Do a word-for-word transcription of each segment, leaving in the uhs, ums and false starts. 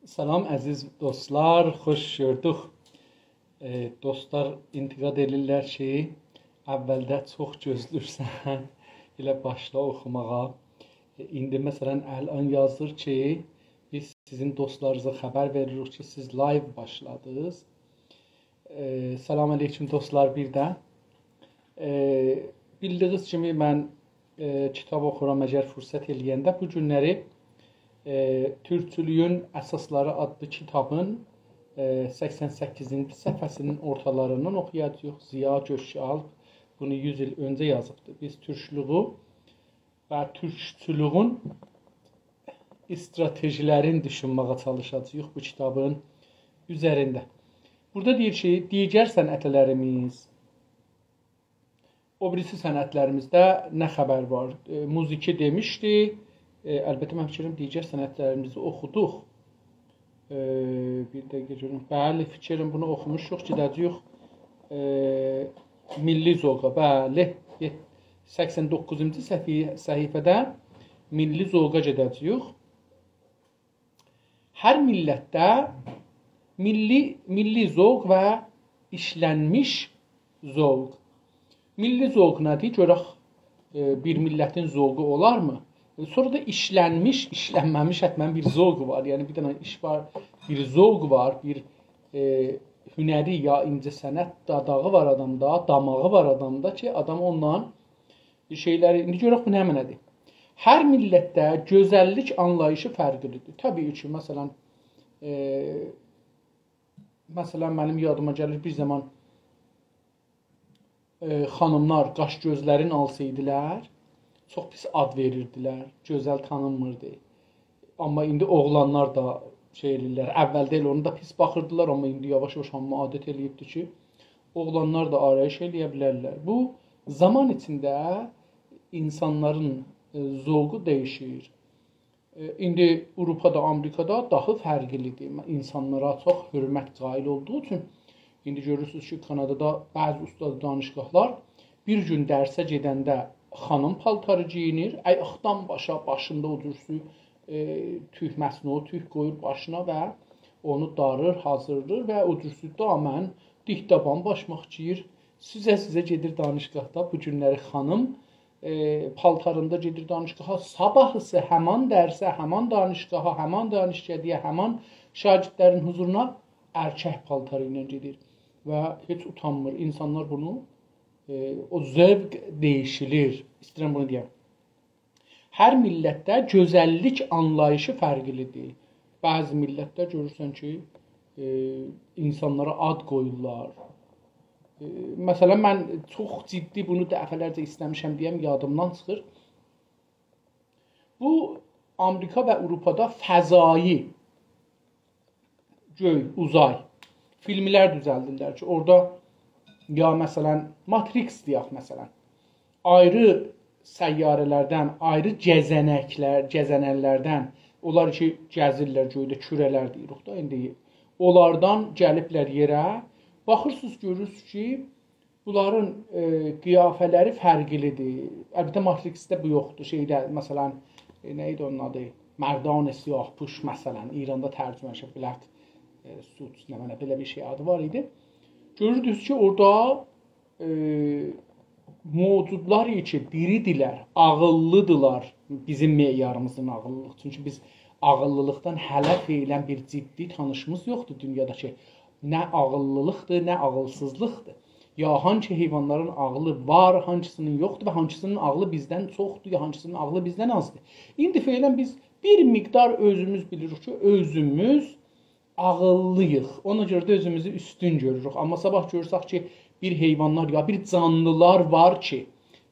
سلام، عزیز دوستلار، خوش گؤردوک. ائ، دوستلار انتقاد ائدیرلر کی، اولده چوخ گؤزلورسن، ائله باشلا اوخوماغا. ائ، ایندی، مثلا، الان یازیر کی، بیز سیزین دوستلارینیزا خبر وئریریک کی، سیز لایو باشلادینیز. ائ، سلام علیکم دوستلار، بیر ده. ائ، بیلدیگینیز کیمی، من، ائ، کیتاب اوخورام، اگر فرصت ائله‌ینده. بو گونلری، ائ، تورکچولویون اساسلاری آدلی کیتابین، ائ، سکسن سککیزینجی صفحه‌سینین اورتالاریندان اوخویاجاغیق. ضیا گؤک‌آلپ بونو یوز ایل اؤنجه یازیبدی. بیز تورکچولویو و تورکچولویون استراتژی‌لرینی دوشونمه‌یه چالیشاجاغیق بو کیتابین اوزرینده. بورادا دئییر کی، دیگر صنعتلریمیز، او بیریسی صنعتلریمیزده نه خبر وار؟ ائ، موزیکی دئمیشدی. ائ، البته، من فیکریم دیگر صنعتلریمیزی اوخودوق. ائ، بیر دقیقه گؤروم. بلی، فیکریم بونو اوخوموشوق. گئده‌جه‌ییک، ائ، میللی ذوقا. بلی، یئت-، سکسن دوققوزونجو صفحه-، صفحه‌ده میللی ذوقا گئده‌جه‌ییک. هر میللتده میللی، میللی ذوق و ایشلنمیش ذوق. میللی ذوق نه‌دیر؟ گؤرک، ائ، بیر میللتین ذوقو اولارمی؟ ائ، سونرا دا ایشلنمیش، ایشلنمه‌میش حتما بیر ذوق وار. یعنی، بیر دنه ایش وار، بیر ذوق وار، بیر، ائ، هنری یا اینجه‌صنعت داداغی وار آدامدا، داماغی وار آدامدا کی، آدام اوننان بیر شئیلری، ایندی گؤرک بو نمنه‌دیر. هر میللتده گؤزللیک آنلاییشی فرقلی‌دیر. طبیعی کی، مثلا، ائ، مثلا، منیم یادیما گلیر، بیر زامان، ائ، خانیملار قاش گؤزلرین آلسایدیلار، چوخ پیس آد وئریردیلر، گؤزل تانینمیردی. آمما ایندی اوغلانلار دا شئی ائله‌ییرلر. اولده ائله اونا دا پیس باخیردیلار، آمما ایندی یاواش-یاواش هامی عادت ائله‌ییبدیر کی، اوغلانلار دا آرایش ائله‌یه بیلرلر. بو زامان ایچینده اینسانلارین، ائ، ذوقو دییشیر. ائ، ایندی آوروپادا، آمریکادا داها فرقلی‌دیر. اینسانلارا چوخ حؤرمت قائل اولدوغو اوچون ایندی گؤرورسونوز کی، کانادادا بعضی اوستاد دانشگاهلار بیر گون درسه گئدنده خانیم پالتاری گئیینیر، آیاقدان باشا، باشیندا او جورسو، ائ، توک، مصنوعی توک قویور باشینا و اونو داریر، حاضیرلیر و او جورسو دامن، دیک دابان باشماق گئییر. سوزه-سوزه گئدیر دانشگاهدا. بو گونلری خانیم، ائ، پالتاریندا گئدیر دانشگاها، صاباحیسی همان درسه، همان دانشگاها، همان دانشکده‌یه، همان شاگردلرین حضورونا ارکک پالتاری ایله گئدیر و هئچ اوتانمیر. اینسانلار بونو، ائ، او ذوق دییشیلیر. ایسته‌ییرم بونو دئیم. هر میللتده گؤزللیک آنلاییشی فرقلی‌دیر. بعضی میللتده گؤرورسن کی، ائ، اینسانلارا آد قویورلار. ائ، مثلا، من چوخ جدی بونو دفعه‌لرجه ایسته‌میشم دئیم، یادیمدان چیخیر. بو، آمریکا و آوروپادا فضایی، گؤی، اوزای فیلملر دوزلدیرلر کی، اورادا، یا مثلا، ماتریکس دئیک، مثلا، آیری سیاره‌لردن، آیری گزنکلر، گزننلردن، اونلار کی، گزیرلر گؤیده، کوره‌لر دئییریک دا ایندی. اونلاردان گلیبلر یئره. باخیرسینیز، گؤرورسونوز کی، بونلارین، ائ، قیافه‌لری فرقلی‌دیر. البته، ماتریکسده بو یوخدور. شئیده، مثلا، ائ، نه ایدی اونون آدی؟ مردان سیاه‌پوش، مثلا، ایراندا ترجمه شد، بلک، ائ، سوت، نمنه، بئله بیر شئی آدی وار ایدی. گؤروردونوز کی، اورادا، ائ، موجودلار کی، دیری‌دیرلر، عاغیللی‌دیرلار، بیزیم معیاریمیزدان عاغیللیلیق. چونکی بیز عاغیللیلیقدان هله فعلا بیر جدی تانیشیمیز یوخدور دونیادا کی، نه عاغیللیلیقدیر، نه عاغیلسیزلیقدیر. یا هانسی حیوانلارین عاغلی وار، هانسی‌نین یوخدور و هانسی‌نین عاغلی بیزدن چوخدور، یا هانسی‌نین عاغلی بیزدن آزدیر. ایندی فعلا بیز بیر مقدار اؤزوموز بیلیریک کی، اؤزوموز عاغیللی‌ییق. اونا گؤره ده اؤزوموزو اوستون گؤروروک. آمما صاباح گؤرسک کی، بیر حیوانلار یا بیر جانلیلار وار کی،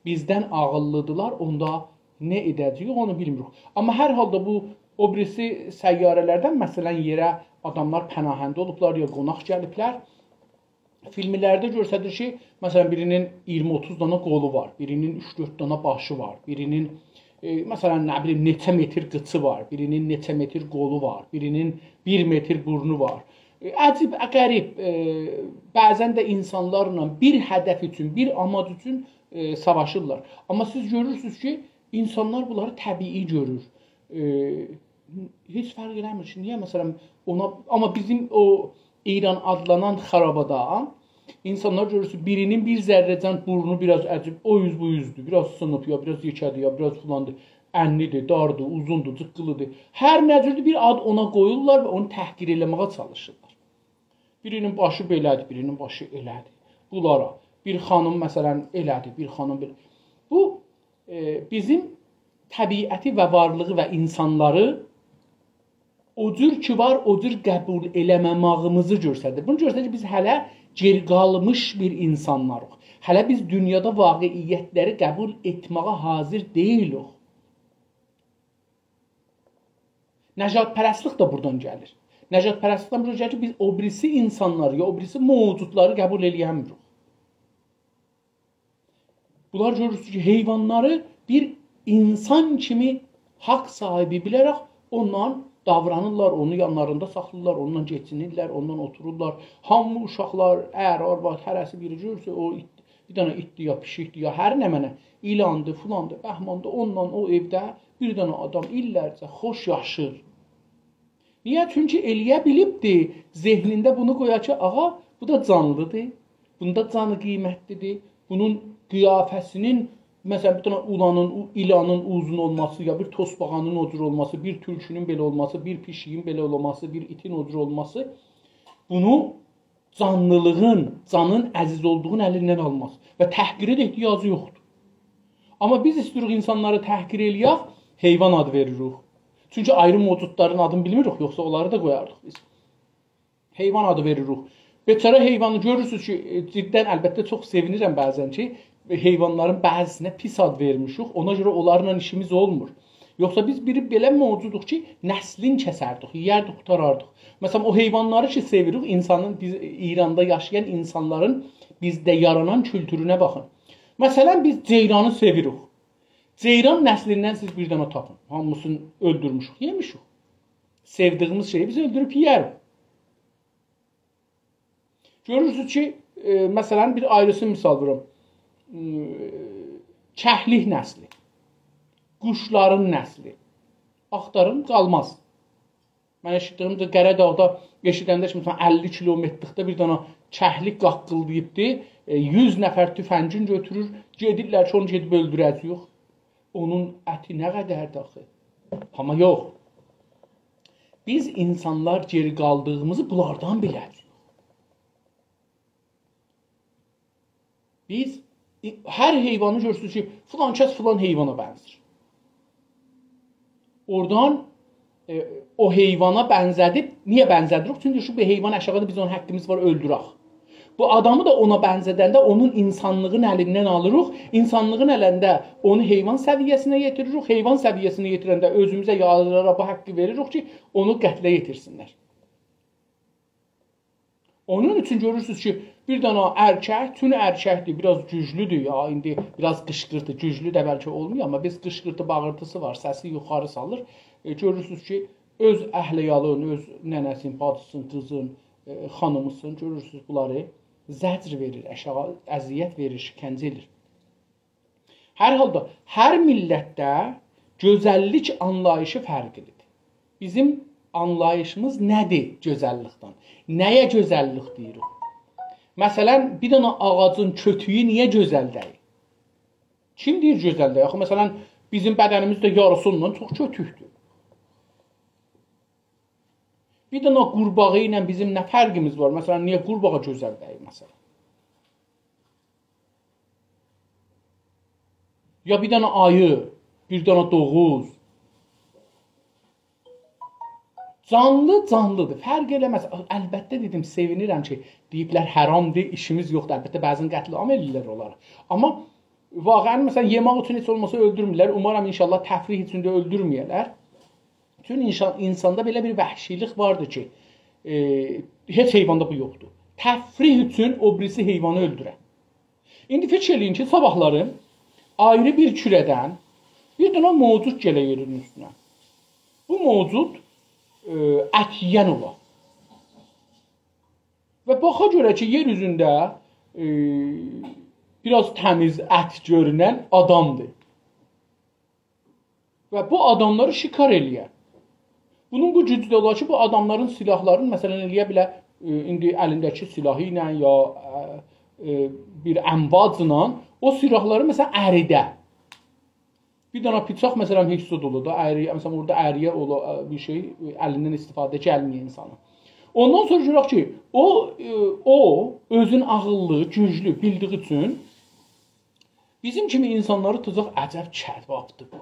بیزدن عاغیللی‌دیرلار، اوندا نه ائده‌جه‌ییک، اونو بیلمیریک. آمما هر حالدا بو او بیریسی سیاره‌لردن، مثلا، یئره آداملار پناهنده اولوبلار، یا قوناق گلیبلر. فیلملرده گؤستریر کی، مثلا، بیرینین اییرمی اوتوز دانا قولو وار، بیرینین اوچ دؤرد دانا باشی وار، بیرینین، ائ، مثلا، نه بیلیم، نئچه متر قیچی وار، بیرینین نئچه متر قولو وار، بیرینین بیر متر بورنو وار. ائ، عجیب، غریب، ائ، بعضا ده اینسانلارلا بیر هدف اوچون، بیر آماج اوچون، ائ، ساواشیرلار. آمما سیز گؤرورسونوز کی، اینسانلار بونلاری طبیعی گؤرور. ائ، هئچ فرق ائله‌میر کی، نییه، مثلا، اونا، آمما بیزیم او ایران آدلانان خارابادا اینسانلار گؤرورسون، بیرینین بیر ذره‌جن بورنو بیر آز عجیب، او اوز بو اوزدور، بیر آز سینیب، یا بیر آز یئکه‌دیر، یا بیر آز فلاندیر، انلی‌دیر، داردیر، اوزوندور، جیققیلی‌دیر. هر نه جوردور بیر آد اونا قویورلار و اونو تحقیر ائله‌مه‌یه چالیشیرلار. بیرینین باشی بئله‌دیر، بیرینین باشی ائله‌دیر. بونلارا بیر خانیم، مثلا، ائله‌دیر، بیر خانیم بئله. بو، ائ، بیزیم طبیعتی و وارلیغی و اینسانلاری او جور کی وار، او جور قبول ائله‌مه‌مه‌ییمیزی گؤستریر. بونو گؤستریر کی، بیز هله گئری قالمیش بیر اینسانلاریق. هله بیز دونیادا واقعیتلری قبول ائتمه‌یه حاضر دئییلیک. نژادپرستلیک ده بورادان گلیر. نژادپرستلیک ده بورادان گلیر کی، بیز او بیریسی اینسانلاری، یا او بیریسی موجودلاری قبول ائلیه‌میریک. بونلار گؤرورسونوز کی، حیوانلاری بیر اینسان کیمی حاق صاحیبی بیله‌رک اوننان داورانیرلار، اونو یانلاریندا ساخلاییرلار، اوننان کئچینیرلر، اوننان اوتورورلار. هامی اوشاقلار، ار، آرواد، هره‌سی بیری گؤرسه، او ایت، بیر دنه ایتدی یا پیشیکدی یا هر نمنه، ایلاندی، فلاندی، بهماندی، اوننان او ائوده بیر دنه آدام ایللرجه خوش یاشیر. نییه؟ چونکی ائلیه بیلیبدی، ذهنینده بونو قویا کی، آغا، بو دا جانلی‌دیر، بونون دا جانی قیمتلی‌دیر، بونون قیافه‌سینین، مثلا، بیر دنه اولانین، او-، ایلانین اوزون اولماسی، یا بیر توسباغانین او جور اولماسی، بیر تولکونون بئله اولماسی، بیر پیشیگین بئله اولماسی، بیر ایتین او جور اولماسی، بونو جانلیلیغین، جانین عزیز اولدوغون الیندن آلماز و تحقیره ده احتیاجی یوخدور. آمما بیز ایسته‌ییریک اینسانلاری تحقیر ائلیه‌ک، حیوان آدی وئریریک. چونکی آیری موجودلارین آدینی بیلمیریک، یوخسا اونلاری دا قویاردیق بیز. حیوان آدی وئریریک. بیچاره حیوانی گؤرورسونوز کی، ائ، جداً، البته، چوخ سئوینیرم بعضاً کی، حیوانلارین بعضیسینه پیس آد وئرمیشیک. اونا گؤره اونلارلا ایشیمیز اولمور. یوخسا بیز بیر بئله موجودوق کی، نسلین کسردیک، یئیردیک، قوتاراردیق. مثلا، او حیوانلاری کی سئویریک، اینسانین، بیز ایراندا یاشایان اینسانلارین بیزده یارانان کولتورونه باخین. مثلا، بیز جئیرانی سئویریک. جئیران نسلیندن سیز بیر دنه تاپین. هامیسینی اؤلدورموشوک، یئمیشیک. سئودیگیمیز شئیی بیز اؤلدوروب یئیه‌ریک. گؤرورسونوز کی، ائ، مثلا، بیر آیریسی مثال ووروم. ائ، کهلیک نسلی، قوشلارین نسلی. آختارین، قالماز. من ائشیتدیگیمده قره‌داغدا، ائشیدنده کی، مثلا، اللی کیلومترلیکده بیر دنه کهلیک قاققیلداییبدی. ائ، یوز نفر تفنگین گؤتورور، گئدیرلر کی، اونو گئدیب اؤلدوره‌جه‌ییک. اونون اتی نه قدردیر آخی؟ آمما یوخ. بیز اینسانلار گئری قالدیغیمیزی بونلاردان بیله‌ریک. بیز ای-، هر حیوانی گؤرورسونوز کی، فلان کس فلان حیوانا بنزیر. اورادان، ائ، او حیوانا بنزه‌دیب، نییه بنزه‌دیریک؟ چونکی شو بیر حیوان آشاغیدا، بیز اونون حقیمیز وار، اؤلدورک. بو آدامی دا اونا بنزه‌دنده اونون اینسانلیغین الیندن آلیریق. اینسانلیغین النده اونو حیوان سویه‌سینه یئتیریریک. حیوان سویه‌سینه یئتیرنده اؤزوموزه، یارلیلارا بو حقی وئریریک کی، اونو قتله یئتیرسینلر. اونون اوچون گؤرورسونوز کی، بیر دنه ارکک، چون ارککدیر، بیر آز گوجلودور یا، ایندی بیر آز قیشقیرتی، گوجلو ده بلکه اولمویا، آمما بیز قیشقیرتی، باغیرتیسی وار، سسی یوخاری سالیر. ائ، گؤرورسونوز کی، اؤز اهل-عیالین، اؤز ننه‌سین، باجیسین، قیزین، ائ، خانیمیسین، گؤرورسونوز بونلاری زجر وئریر، آشاغی، اذیت وئریر، شکنجه ائدیر. هر حالدا، هر میللتده گؤزللیک آنلاییشی فرقلی‌دیر. بیزیم آنلاییشیمیز نه‌دیر گؤزللیکدن؟ نه‌یه گؤزللیک دئییریک؟ مثلا، بیر دنه آغاجین کؤتویو نییه گؤزل دئییل؟ کیم دئییر گؤزل دئییل؟ آخی، مثلا، بیزیم بدنیمیز ده یاریسی اوندان چوخ کؤتوکدور. بیر دنه قورباغا ایله بیزیم نه فرقیمیز وار؟ مثلا، نییه قورباغا گؤزل دئییل، مثلا؟ یا بیر دنه آیی، بیر دنه دوغوز. جانلی جانلی‌دیر، فرق ائله‌مز. البته، دئدیم، سئوینیرم کی، دئییبلر حرامدیر، ایشیمیز یوخدور. البته، بعضاً قتل‌عام ائله‌ییرلر اونلاری. آمما واقعاً، مثلا، یئمک اوچون هئچ اولماسا اؤلدورمورلر. اومارام، ان‌شاءالله، تفریح اوچون ده اؤلدورمه‌یه‌لر. بوتون اینسان، اینساندا بئله بیر وحشیلیک واردیر کی، ائ، هئچ حیواندا بو یوخدور. تفریح اوچون او بیریسی حیوانی اؤلدوره. ایندی فیکیر ائله‌یین کی، صاباحلاری آیری بیر کوره‌دن بیر دنه موجود گله یئرین اوستونه. بو موجود، ائ، ات یئین اولا. و باخا گؤره کی، یئر اوزونده، ائ، بیر آز تمیز ات گؤرونن آدامدیر. و بو آداملاری شکار ائله‌یه. بونون بو گوجو ده اولار کی، بو آداملارین سلاحلارین، مثلا، ائلیه بیله، ائ، ایندی الینده‌کی سلاحی ایله یا، ائ، ائ، بیر امواجلا او سلاحلاری، مثلا، اریده. بیر دنه بیچاق، مثلا، هئچ زاد اولور دا، اریه، مثلا، اورادا اریه اولا، ائ، بیر شئی، ائ، الیندن استفاده گلمه‌یه اینسانا. اوندان سونرا گؤرک کی، او، ائ، او اؤزون عاغیللی، گوجلو بیلدیگی اوچون بیزیم کیمی اینسانلاری توتاجاق، عجب کبابدیر بو.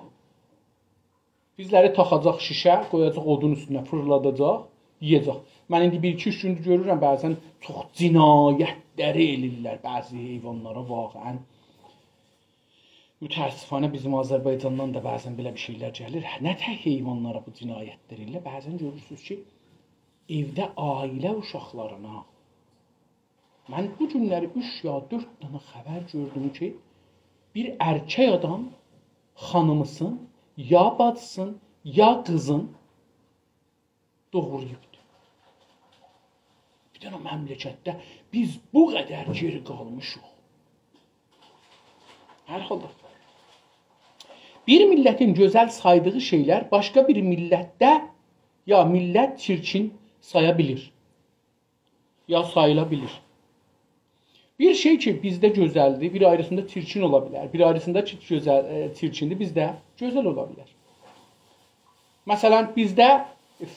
بیزلری تاخاجاق شیشه، قویاجاق اودون اوستونه، فیرلاداجاق، یئیه‌جک. من ایندی بیر ایکی اوچ گوندور گؤرورم، بعضا چوخ جنایتلری ائلیرلر بعضی حیوانلارا، واقعا. متأسفانه بیزیم آذربایجاندان دا بعضا بئله بیر شئیلر گلیر. نه تک حیوانلارا بو جنایتلر ائلیرلر، بعضا گؤرورسونوز کی، ائوده عائله اوشاقلارینا. من بو گونلری اوچ یا دؤرد دنه خبر گؤردوم کی، بیر ارکک آدام خانیمیسین، یا باجیسین، یا قیزین دوغراییبدی. بیر دنه مملکتده بیز بو قدر گئری قالمیشیق. هر حالدا، بیر میللتین گؤزل سایدیغی شئیلر باشقا بیر میللتده یا میللت چیرکین سایا بیلیر. یا ساییلا بیلیر. بیر شئی کی، بیزده گؤزلدیر، بیر آیریسیندا چیرکین اولا بیلر. بیر آیریسیندا کی، گؤزل، ائ، چیرکیندیر، بیزده گؤزل اولا بیلر. مثلا، بیزده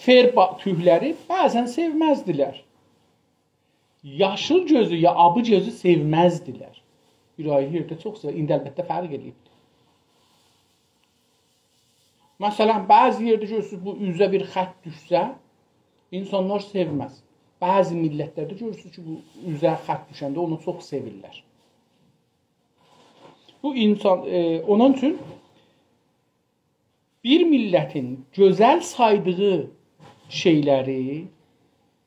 فر با-، توکلری بعضا سئومزدیلر. یاشیل گؤزو یا آبی گؤزو سئومزدیلر. بیر آیری یئرده چوخ سئویر. ایندی البته فرق ائله‌ییبدیر. مثلا، بعضی یئرده گؤرورسونوز، بو اوزه بیر خط دوشسه، اینسانلار سئومز. بعضی میللتلرده گؤرورسونوز کی، بو اوزه خط دوشنده اونو چوخ سئویرلر. بو اینسان، ائ، اونون اوچون بیر میللتین گؤزل سایدیغی شئیلری،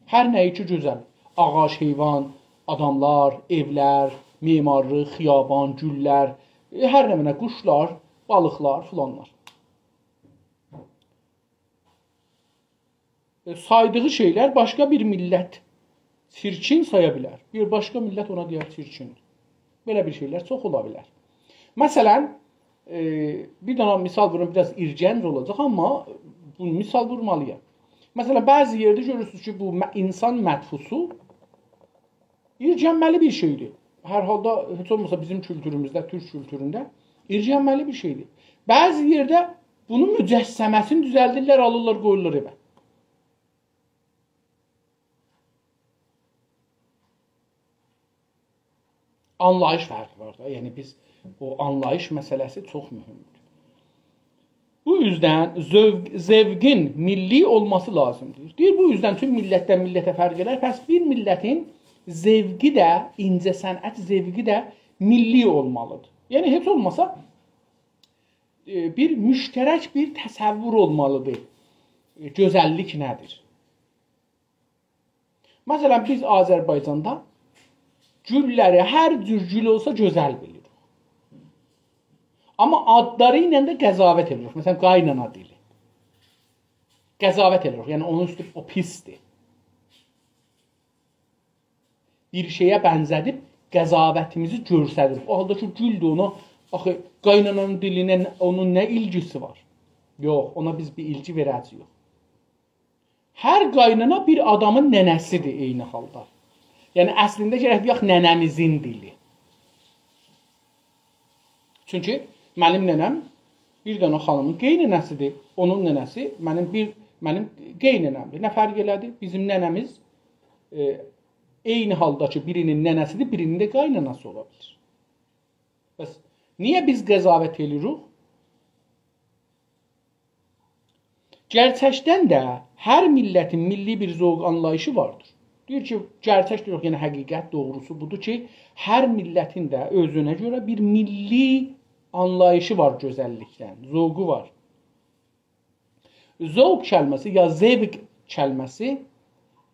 هر نه‌یی کی گؤزل، آغاج، حیوان، آداملار، ائولر، معمارلیق، خیابان، گوللر، ائ، هر نمنه، قوشلار، بالیقلار، فلانلار. ائ، سایدیغی شئیلر باشقا بیر میللت چیرکین سایا بیلر. بیر باشقا میللت اونا دئیر چیرکین. بئله بیر شئیلر چوخ اولا بیلر. مثلا، ائ، بیر دنه مثال ووروم، بیر آز ایرگنج اولاجاق، آمما بو مثال وورمالی‌یام. مثلا، بعضی یئرده گؤرورسونوز کی، بو م-، اینسان مدفوعسو ایرگنمه‌لی بیر شئیدیر. هر حالدا، هئچ اولماسا بیزیم کولتوروموزده، تورک کولتورونده ایرگنمه‌لی بیر شئیدیر. بعضی یئرده بونون مجسمه‌سینی دوزلدیرلر، آلیرلار، قویورلار ائوه. آنلاییش فرقی وار دا. یعنی بیز، او آنلاییش مسئله‌سی چوخ مهمدور. بو اوزدن ذوق، ذوقون میللی اولماسی لازیمدیر. دئییر، بو اوزدن توم میللتدن میللته فرق ائلر. پس بیر میللتین ذوقو دا، اینجه‌صنعت ذوقو دا میللی اولمالیدیر. یعنی هئچ اولماسا، ائ، بیر مشترک بیر تصور اولمالیدیر. ائ، گؤزللیک نه‌دیر؟ مثلا، بیز آذربایجاندا گوللری، هر جور گول اولسا، گؤزل بیلیریک. آمما آدلاری ایله ده قضاوت ائدیریک. مثلا، قاینانا دیلی. قضاوت ائدیریک. یعنی، اونون اوستو، او پیسدیر. بیر شئیه بنزه‌دیب قضاوتیمیزی گؤستریریک. او حالدا کی، گولدور، اونا، آخی، قاینانانین دیلینه نه، اونون نه ایلگیسی وار؟ یوخ، اونا بیز بیر ایلگی وئره‌جه‌ییک. هر قاینانا بیر آدامین ننه‌سیدیر عینی حالدا. یعنی، اصلینده گرک دئیک، ننه‌میزین دیلی. چونکی منیم ننه‌م بیر دنه خانیمین قئیننه‌سیدیر. اونون ننه‌سی منیم بیر، منیم قئیننه‌مدیر. نه فرق ائله‌دی؟ بیزیم ننه‌میز، ائ، عینی حالدا کی، بیرینین ننه‌سیدیر، بیرینین ده قایناناسی اولا بیلیر. پس نییه بیز قضاوت ائله‌ییریک؟ گئرچکدن ده هر میللتین میللی بیر ذوق آنلاییشی واردیر. دئییر کی، گئرچک دئییر، یعنی حقیقت، دوغروسو بودور کی، هر میللتین ده اؤزونه گؤره بیر میللی آنلاییشی وار گؤزللیکدن، ذوقو وار. ذوق کلمه‌سی یا ذوق کلمه‌سی،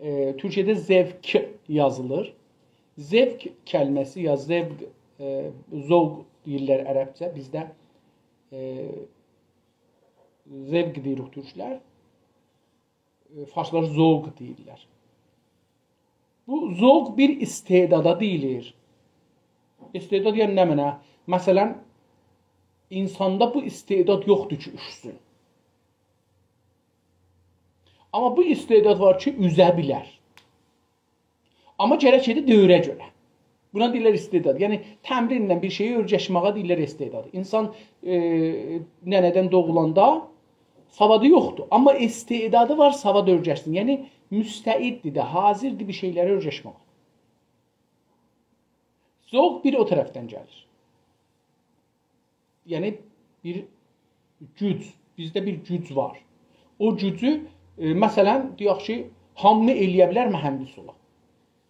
ائ، تورکیه‌ده ذوق یازیلیر. ذوق کلمه‌سی یا ذوق، ائ، ذوق دئییرلر عربجه، بیزده، ائ، ذوق دئییریک تورکلر. ائ، فارسلار ذوق دئییرلر. بو ذوق بیر استعدادا دئییلیر. استعداد یعنی نمنه؟ مثلا، اینساندا بو استعداد یوخدور کی، اوچسون. آمما بو استعداد وار کی، اوزه بیلر. آمما گرک ائده دؤوره گؤره. بونا دئییرلر استعداد. یعنی، تمرینله بیر شئیی اؤرگشمه‌یه دئییرلر استعداد. اینسان، ائ، ننه‌دن دوغولاندا سوادی یوخدور. آمما استعدادی وار، سواد اؤرگشسین. یعنی، مستعددیر ده، حاضردیر بیر شئیلری اؤرگشمه‌یه. ذوق بیر او طرفدن گلیر. یعنی، بیر گوج، بیزده بیر گوج وار. او گوجو، ائ، مثلا، دئیک کی، هامی ائلیه بیلر مهندس اولا.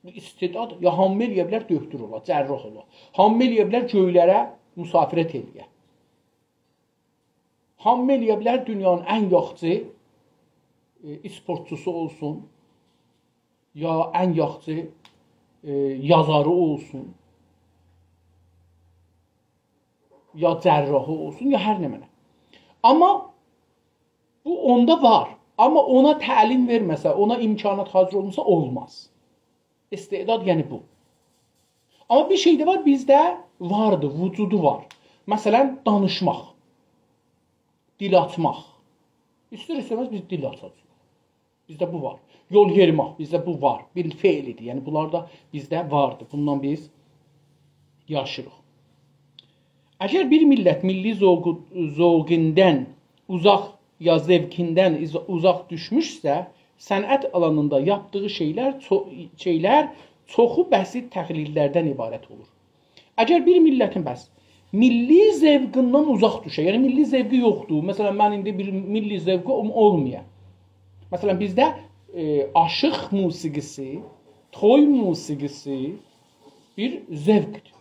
بو استعداد، یا هامی ائلیه بیلر دؤکتور اولا، جراح اولا. هامی ائلیه بیلر گؤیلره مسافرت ائلیه. هامی ائلیه بیلر دونیانین ان یاخشی، ائ، اسپورتچوسو اولسون، یا ان یاخشی، ائ، یازاری اولسون، یا جراحی اولسون، یا هر نمنه. آمما بو اوندا وار. آمما اونا تعلیم وئرمه‌سه، اونا امکانات حاضر اولماسا، اولماز. استعداد، یعنی بو. آمما بیر شئی ده وار، بیزده واردیر، وجودو وار. مثلا، دانیشماق، دیل آچماق. ایستر-ایسته‌مز بیز دیل آچاجاغیق. بیزده بو وار. یول یئریمک، بیزده بو وار. بالفعل‌دیر. یعنی، بونلار دا بیزده واردیر. بوندان بیز یاشیریق. اگر بیر میللت میللی ذوقو-، ذوقوندان اوزاق یا ذوقوندان اوز-، اوزاق دوشموشسه، صنعت آلانیندا یاپدیغی شئیلر، چو-، شئیلر چوخو بسیط تقلیدلردن عبارت اولور. اگر بیر میللتین، بس، میللی ذوقوندان اوزاق دوشه، یعنی میللی ذوقو یوخدور. مثلا، من ایندی بیر میللی ذوقوم اولمایا. مثلا، بیزده، ائ، آشیق موسیقی‌سی، توی موسیقی‌سی بیر ذوقدور.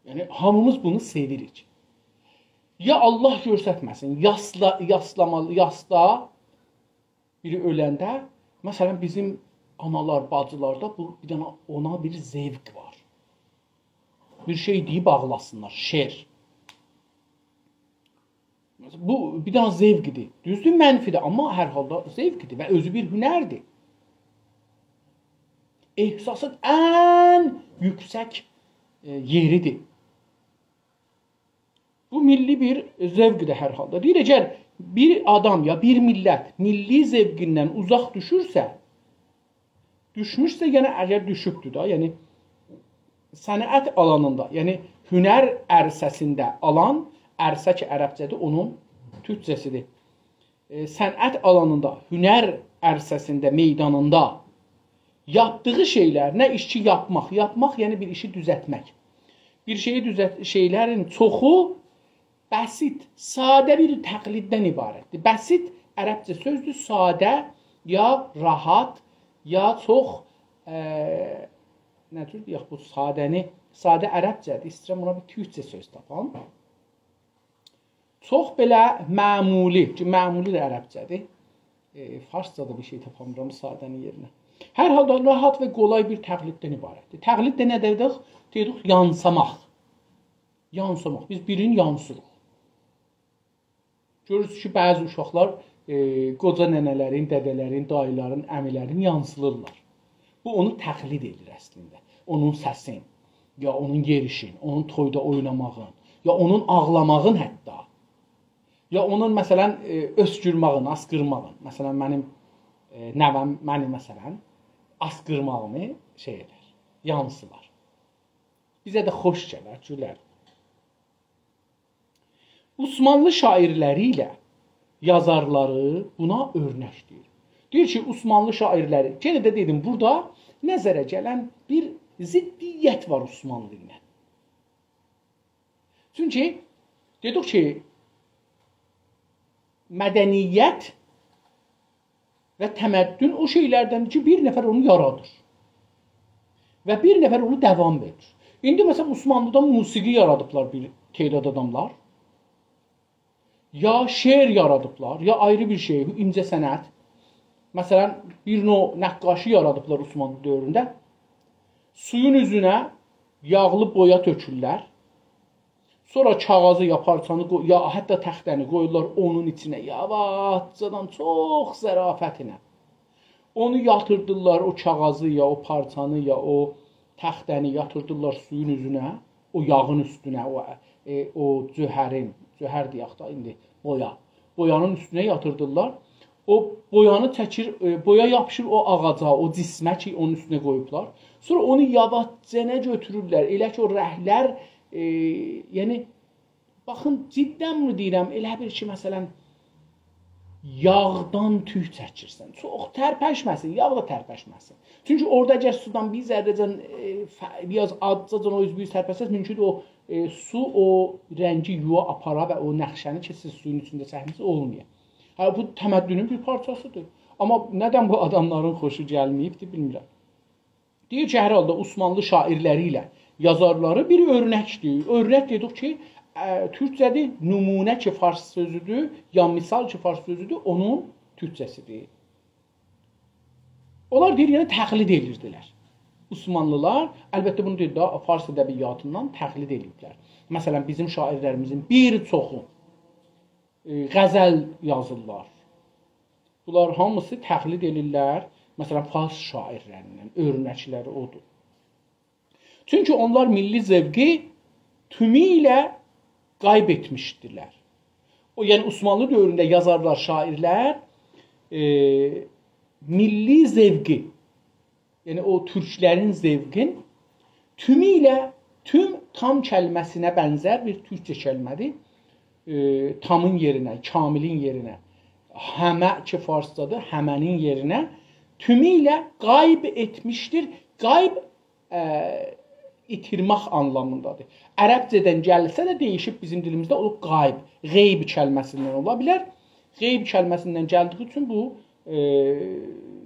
یعنی، هامیمیز بونو سئویریک. یا الله گؤسترمه‌سین، یاسلا-، یاسلامالی، یاسدا بیری اؤلنده، مثلا، بیزیم آنالار، باجیلاردا بو، بیر دنه اونا بیر ذوق وار. بیر شئی دئییب آغلاسینلار، شعر. بو، بیر دنه ذوقدیر. دوزدور، منفی‌دیر، آمما هر حالدا ذوقدیر و اؤزو بیر هنردیر. احساسین ان یوکسک، ائ، یئریدیر. بو میللی بیر ذوقدور هر حالدا. دئییر، اگر بیر آدام یا بیر میللت میللی ذوقوندان اوزاق دوشورسه، دوشموشسه، یعنی اگر دوشوبدور دا، یعنی صنعت آلانیندا، یعنی هنر عرصه‌سینده آلان، عرصه کی عربجه‌دیر، اونون تورکجه‌سی‌دیر. ائ، صنعت آلانیندا، هنر عرصه‌سینده، میدانیندا یاپدیغی شئیلر، نه ایش کی یاپماق، یاپماق، یعنی بیر ایشی دوزلتمک. بیر شئیی دوزلت-، شئیلرین چوخو بسیط، ساده بیر تقلیددن عبارتدیر. بسیط عربجه سؤزدور، ساده، یا راحت، یا چوخ، ائ، نه جور دئیک بو ساده‌نی، ساده عربجه‌دیر، ایسته‌ییرم اونا بیر تورکجه سؤز تاپام. چوخ بئله معمولی، کی، معمولی ده عربجه‌دیر. ائ، فارسجادا بیر شئی تاپامیرام ساده‌نین یئرینه. هر حالدا راحت و قولای بیر تقلیددن عبارتدیر. تقلید ده نه دئدیک؟ دئدیک، یانساماق. یانساماق. بیز بیرینی یانسیریق. گؤرورسونوز کی، بعضی اوشاقلار، ائ، قوجا ننه‌لرین، دده‌لرین، داییلارین، عمیلرین یانسیلیرلار. بو اونو تقلید ائدیر اصلینده. اونون سسین، یا اونون یئریشین، اونون تویدا اویناماغین، یا اونون آغلاماغین حتی. یا اونون، مثلا، ائ، اؤسکورماغین، آسقیرماغین. مثلا، منیم، ائ، نوه‌م منی، مثلا، آسقیرماغیمی شئی ائدر، یانسیلار. بیزه ده خوش گلر، گولر. عثمانلی شاعرلری ایله یازارلاری بونا اؤرنک دئییر. دئییر کی، عثمانلی شاعرلری، یئنه ده دئدیم، بورادا نظره گلن بیر ضدیت وار عثمانلی ایله. چونکی دئدیک کی، مدنیت و تمدن او شئیلردندیر کی، بیر نفر اونو یارادیر. و بیر نفر اونو داوام وئریر. ایندی، مثلا، عثمانلیدا موسیقی یارادیبلار بیر تعداد آداملار. یا شعر یارادیبلار، یا آیری بیر شئی، اینجه صنعت. مثلا، بیر نوع نقاشی یارادیبلار عثمانلی دؤورونده. سویون اوزونه یاغلی بویا تؤکورلر. سونرا کاغیذی یا پارچانی قوی-، یا حتی تخته‌نی قویورلار اونون ایچینه یاواشجادان، چوخ ظرافتینه. اونو یاتیردیرلار، او کاغیذی یا او پارچانی یا او تخته‌نی یاتیردیرلار سویون اوزونه، او یاغین اوستونه، او، ائ، او جوهرین، جوهر دئیک ده ایندی، بویا. بویانین اوستونه یاتیردیرلار. او بویانی چکیر، ائ، بویا یاپیشیر او آغاجا، او جسمه کی، اونون اوستونه قویوبلار. سونرا اونو یاواشجانا گؤتورورلر. ائله کی، او رنگلر، ائ، یعنی، باخین، جداً بونو دئییرم، ائله بیل کی، مثلا، یاغدان توک چکیرسن. چوخ ترپشمه‌سین، یاغ دا ترپشمه‌سین. چونکی اورادا اگر سودان بیر ذره‌جن، ائ، ف-، بیر آز آزجاجان او اوزویو ترپشسز، مومکوندور او، ائ، سو او رنگی یووا آپارا و او نقشه‌نی کی، سیز سویون ایچینده چکمیسینیز، اولمایا. هه، بو تمدنون بیر پارچاسیدیر. آمما ندن بو آداملارین خوشو گلمه‌ییبدیر، بیلمیرم. دئییر کی، هر حالدا عثمانلی شاعرلری ایله یازارلاری بیر اؤرنکدیر. اؤرنک دئدیک کی، ا، تورکجه‌دیر، نمونه کی، فارس سؤزودور، یا مثال کی، فارس سؤزودور، اونون تورکجه‌سیدیر. اونلار دئییر، یعنی تقلید ائدیردیلر. عثمانلیلار، البته بونو دئییر ده، فارس ادبیاتیندان تقلید ائدیبلر. مثلا، بیزیم شاعرلریمیزین بیر چوخو، ائ، غزل یازیرلار. بونلار هامیسی تقلید ائدیرلر. مثلا، فارس شاعرلریندن اؤرنکلری اودور. چونکی اونلار میللی ذوقی تومو ایله غیب ائتمیشدیلر. او، یعنی عثمانلی دؤورونده یازارلار، شاعرلر، ائ، میللی ذوقی، یعنی او تورکلرین ذوقین تومو ایله، توم تام کلمه‌سینه بنزر بیر تورکجه کلمه‌دیر. ائ، تامین یئرینه، کاملین یئرینه، همه کی فارسجادیر، همه‌نین یئرینه تومو ایله غیب ائتمیشدیر. غیب، ا، ایتیرمک آنلامیندادیر. عربجه‌دن گلسه ده دییشیب بیزیم دیلیمیزده اولوب غیب. غیب کلمه‌سیندن اولا بیلر. غیب کلمه‌سیندن گلدیگی اوچون بو، ائ،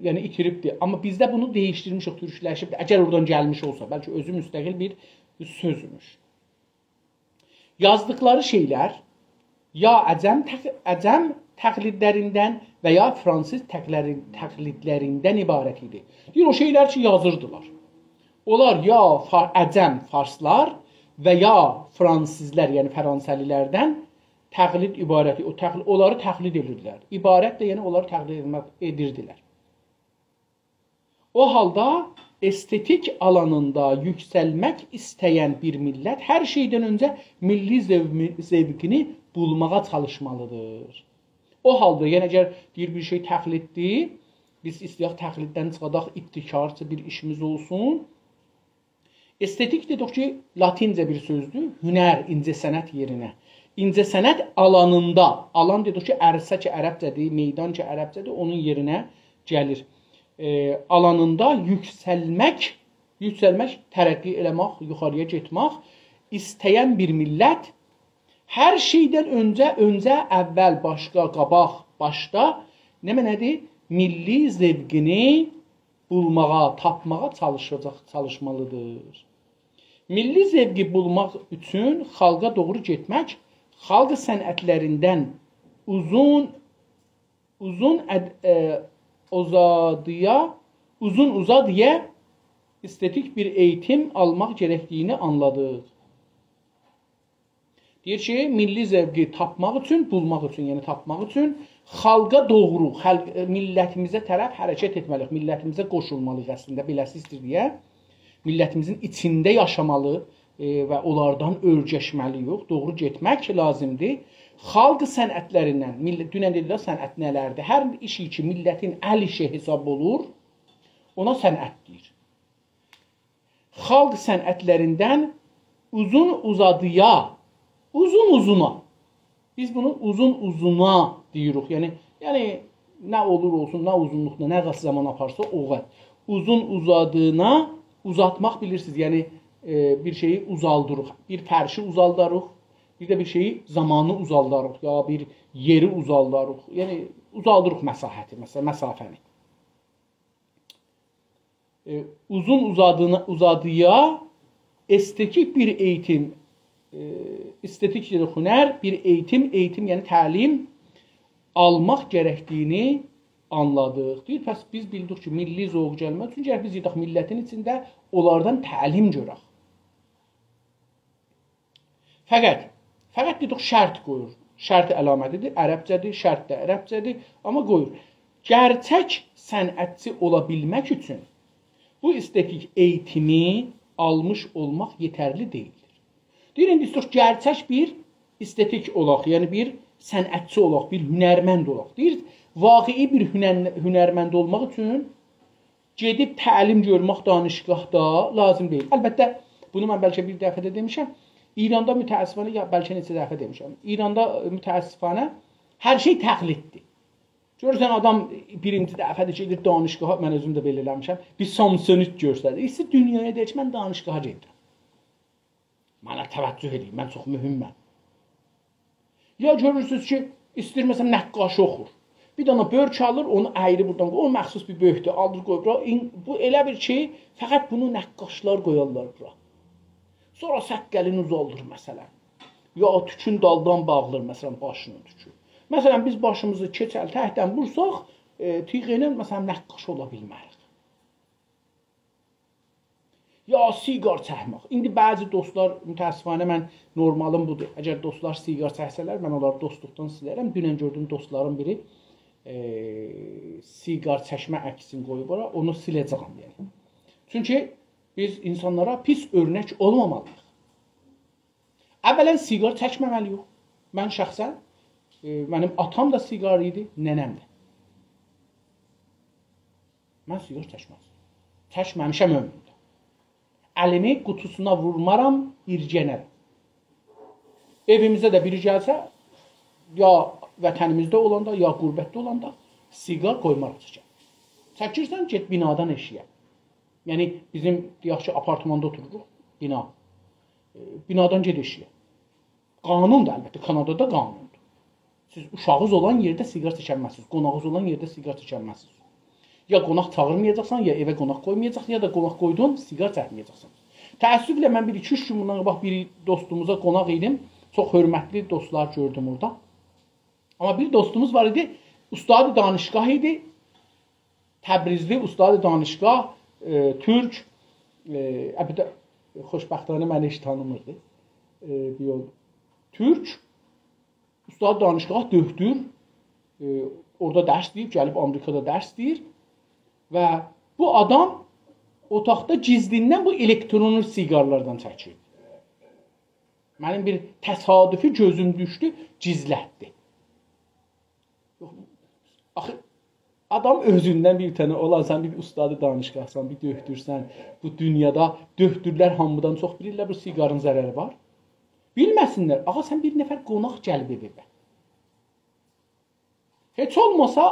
یعنی ایتیریبدیر. آمما بیزده بونو دییشدیرمیشیک، تورکلشیبدیر. اگر اورادان گلمیش اولسا، بلکه اؤزو مستقل بیر، بیر سؤزموش. یازدیقلاری شئیلر یا عجم تق-، عجم تقلیدلریندن و یا فرانسیز تقلری-، تقلیدلریندن عبارت ایدی. دئییر، او شئیلر کی، یازیردیلار. اونلار یا فا-، عجم، فارسلار و یا فرانسیزلار، یعنی فرانسه‌لیلردن تقلید عبارتی، او تقل-، اونلاری تقلید ائدیردیلر. عبارت ده، یعنی اونلاری تقلید ائتمک، ائدیردیلر. او حالدا استتیک آلانیندا یوکسلمک ایسته‌ین بیر میللت هر شئیدن اؤنجه میللی ذومی-، ذوقینی بولماغا چالیشمالیدیر. او حالدا، یعنی اگر دئییر بیر شئی تقلیددیر، بیز ایسته‌یک تقلیددن چیخاداق، ابتکارچی بیر ایشیمیز اولسون. استتیک دئدیک کی، لاتینجه بیر سؤزدور. هنر، اینجه‌صنعت یئرینه. اینجه‌صنعت آلانیندا، آلان دئدیک کی، عرصه کی عربجه‌دیر، میدان کی عربجه‌دیر، اونون یئرینه گلیر. ائ، آلانیندا یوکسلمک، یوکسلمک، ترقی ائله‌مک، یوخاری‌یا گئتمک ایسته‌ین بیر میللت هر شئیدن اؤنجه، اؤنجه، اول، باشقا، قاباق، باشدا، نمنه‌دیر؟ میللی ذوقینی بولماغا، تاپماغا چالیشاجاق، چالیشمالیدیر. میللی ذوقی بولماق اوچون خالقا دوغرو گئتمک، خالق صنعتلریندن اوزون، اوزون اد-، ائ، اوزادییا، اوزون اوزادییا استتیک بیر ائییتیم آلماق گرکدیگینی آنلادیق. دئییر کی، میللی ذوقی تاپماق اوچون، بولماق اوچون، یعنی تاپماق اوچون خالقا دوغرو، خالق، ائ، میللتیمیزه طرف حرکت ائتمه‌لی‌ییک، میللتیمیزه قوشولمالی‌ییق اصلینده، بئله‌سی ایستیر دئیه. میللتیمیزین ایچینده یاشامالی، ائ، و اونلاردان اؤیرشمه‌لی‌ییک، دوغرو گئتمک لازیمدیر. خالق صنعتلریندن، میلل-، دونن دئدیک ده صنعت نه‌لردیر؟ هر ایشی کی، میللتین ال ایشی حساب اولور، اونا صنعت دئییر. خالق صنعتلریندن اوزون اوزادییا، اوزون اوزونا. بیز بونو اوزون اوزونا دئییریک. یعنی، یعنی نه اولور اولسون، نه اوزونلوقدا، نه قدر زامان آپارسا او قدر. اوزون اوزادینا، اوزاتماق بیلیرسینیز. یعنی، ائ، بیر شئیی اوزالدیریق. بیر فرشی اوزالداریق، بیر ده بیر شئیی، زامانی اوزالداریق، یا بیر یئری اوزالداریق. یعنی اوزالدیریق مساحتی، مثلا، مسافه‌نی. ائ، اوزون اوزادینا، اوزادییا استتیک بیر ائییتیم، ائ، استتیک یعنی هنر، بیر ائییتیم، ائییتیم یعنی تعلیم آلماق گرکدیگینی آنلادیق. دئییر، پس بیز بیلدیک کی، میللی ذوق گلمک اوچون گرک بیز گئدک میللتین ایچینده اونلاردان تعلیم گؤرک. فقط، فقط دئدیک، شرط قویور. شرط علامتی‌دیر، عربجه‌دیر، شرط ده عربجه‌دیر، آمما قویور. گرچک صنعتچی اولا بیلمک اوچون بو استتیک ائییتیمی آلمیش اولماق یئترلی دئییلدیر. دئییر، ایندی ایسته‌ییریک گرچک بیر استتیک اولاق، یعنی بیر صنعتچی اولاق، بیر هنرمند اولاق. دئییر، واقعی بیر هنر-، هنرمند اولماق اوچون گئدیب تعلیم گؤرمک دانشگاهدا لازیم دئییل. البته، بونو من بلکه بیر دفعه ده دئمیشم. ایراندا متأسفانه، یا بلکه نئچه دفعه دئمیشم، ایراندا متأسفانه هر شئی تقلیددیر. گؤرورسن، آدام بیرینجی دفعه‌دیر کی، گئدیر دانشگاها، من اؤزوم ده بئله ائله‌میشم، بیر سامسونیت گؤرسدیر. ایسته‌ییر دونیایا دئیه کی، من دانشگاها گئدیرم. منه توجه ائدین، من چوخ مهمم. یا گؤرورسونوز کی، ایسته‌ییر، مثلا، نقاشی اوخور. بیر دنه بؤرک آلیر، اونو ایری بورادان قویور، او مخصوص بیر بؤرکدور، آلیر قویور بورا. این-، بو ائله بیل کی، فقط بونو نقاشلار قویارلار بورا. سونرا سققلینی اوزالدیر، مثلا. یا توکون دالدان باغلیر، مثلا، باشینین توکو. مثلا، بیز باشیمیزی کئچل تکدن وورساق، ائ، تیغ ایله، مثلا، نقاش اولا بیلمه‌ریک. یا سیگار چکمک. ایندی بعضی دوستلار، متأسفانه من نورمالیم بودور. اگر دوستلار سیگار چکسه‌لر، من اونلاری دوستلوقدان سیلرم. دونن گؤردوم دوستلارین بیری، ائ، سیگار چکمه عکسینی قویوب اورا، اونو سیله‌جه‌یم، یعنی. چونکی بیز اینسانلارا پیس اؤرنک اولمامالی‌ییق. اولا سیگار چکمه‌مه‌لی‌ییک. من شخصا، ائ، منیم آتام دا سیگاری ایدی، ننه‌م ده. من سیگار چکمزدیم. چکمه‌میشم عؤمرومده. الیمی قوطوسونا وورمارام، ایرگنرم. ائویمیزه ده بیری گلسه، یا وطنیمیزده اولاندا، یا غربتده اولاندا سیگار قویماریق چکه. چکیرسن، گئت بینادان ائشیگه. یعنی، بیزیم، دئیک کی، آپارتماندا اوتوروروق، بینا. ائ، بینادان گئت ائشیگه. قانوندور، البته، کانادادا قانوندور. سیز اوشاغینیز اولان یئرده سیگار چکمزسینیز، قوناغینیز اولان یئرده سیگار چکمزسینیز. یا قوناق چاغیرمایاجاقسان، یا ائوه قوناق قویمایاجاقسان، یا دا قوناق قویدون، سیگار چکمه‌یه‌جکسن. تأسفله، من بیر ایکی-اوچ گون بوندان قاباق بیر دوستوموزا قوناق ایدیم. چوخ حؤرمتلی دوستلار گؤردوم اورادا. آمما بیر دوستوموز وار ایدی، استاد دانشگاه ایدی. تبریزلی استاد دانشگاه، ائ، تورک، ائ، البته، خوشبختانه منی هئچ تانیمیردی. ائ، بیر یول تورک، استاد دانشگاه، دؤکتور، ائ، اورادا درس دئییب، گلیب آمریکادا درس دئییر. و بو آدام اوتاقدا گیزلیندن بو الکترونلو سیگارلاردان چکیر. منیم بیر تصادفی گؤزوم دوشدو، گیزلتدی. یوخ، آخی آدام اؤزوندن بیر دنه اولان، سن بیر استاد دانشگاهسان، بیر دؤکتورسن، بو دونیادا دؤکتورلر هامیدان چوخ بیلیرلر، بو سیگارین ضرری وار. بیلمه‌سینلر، آغا، سن بیر نفر قوناق گلیب ائویوه. هئچ اولماسا،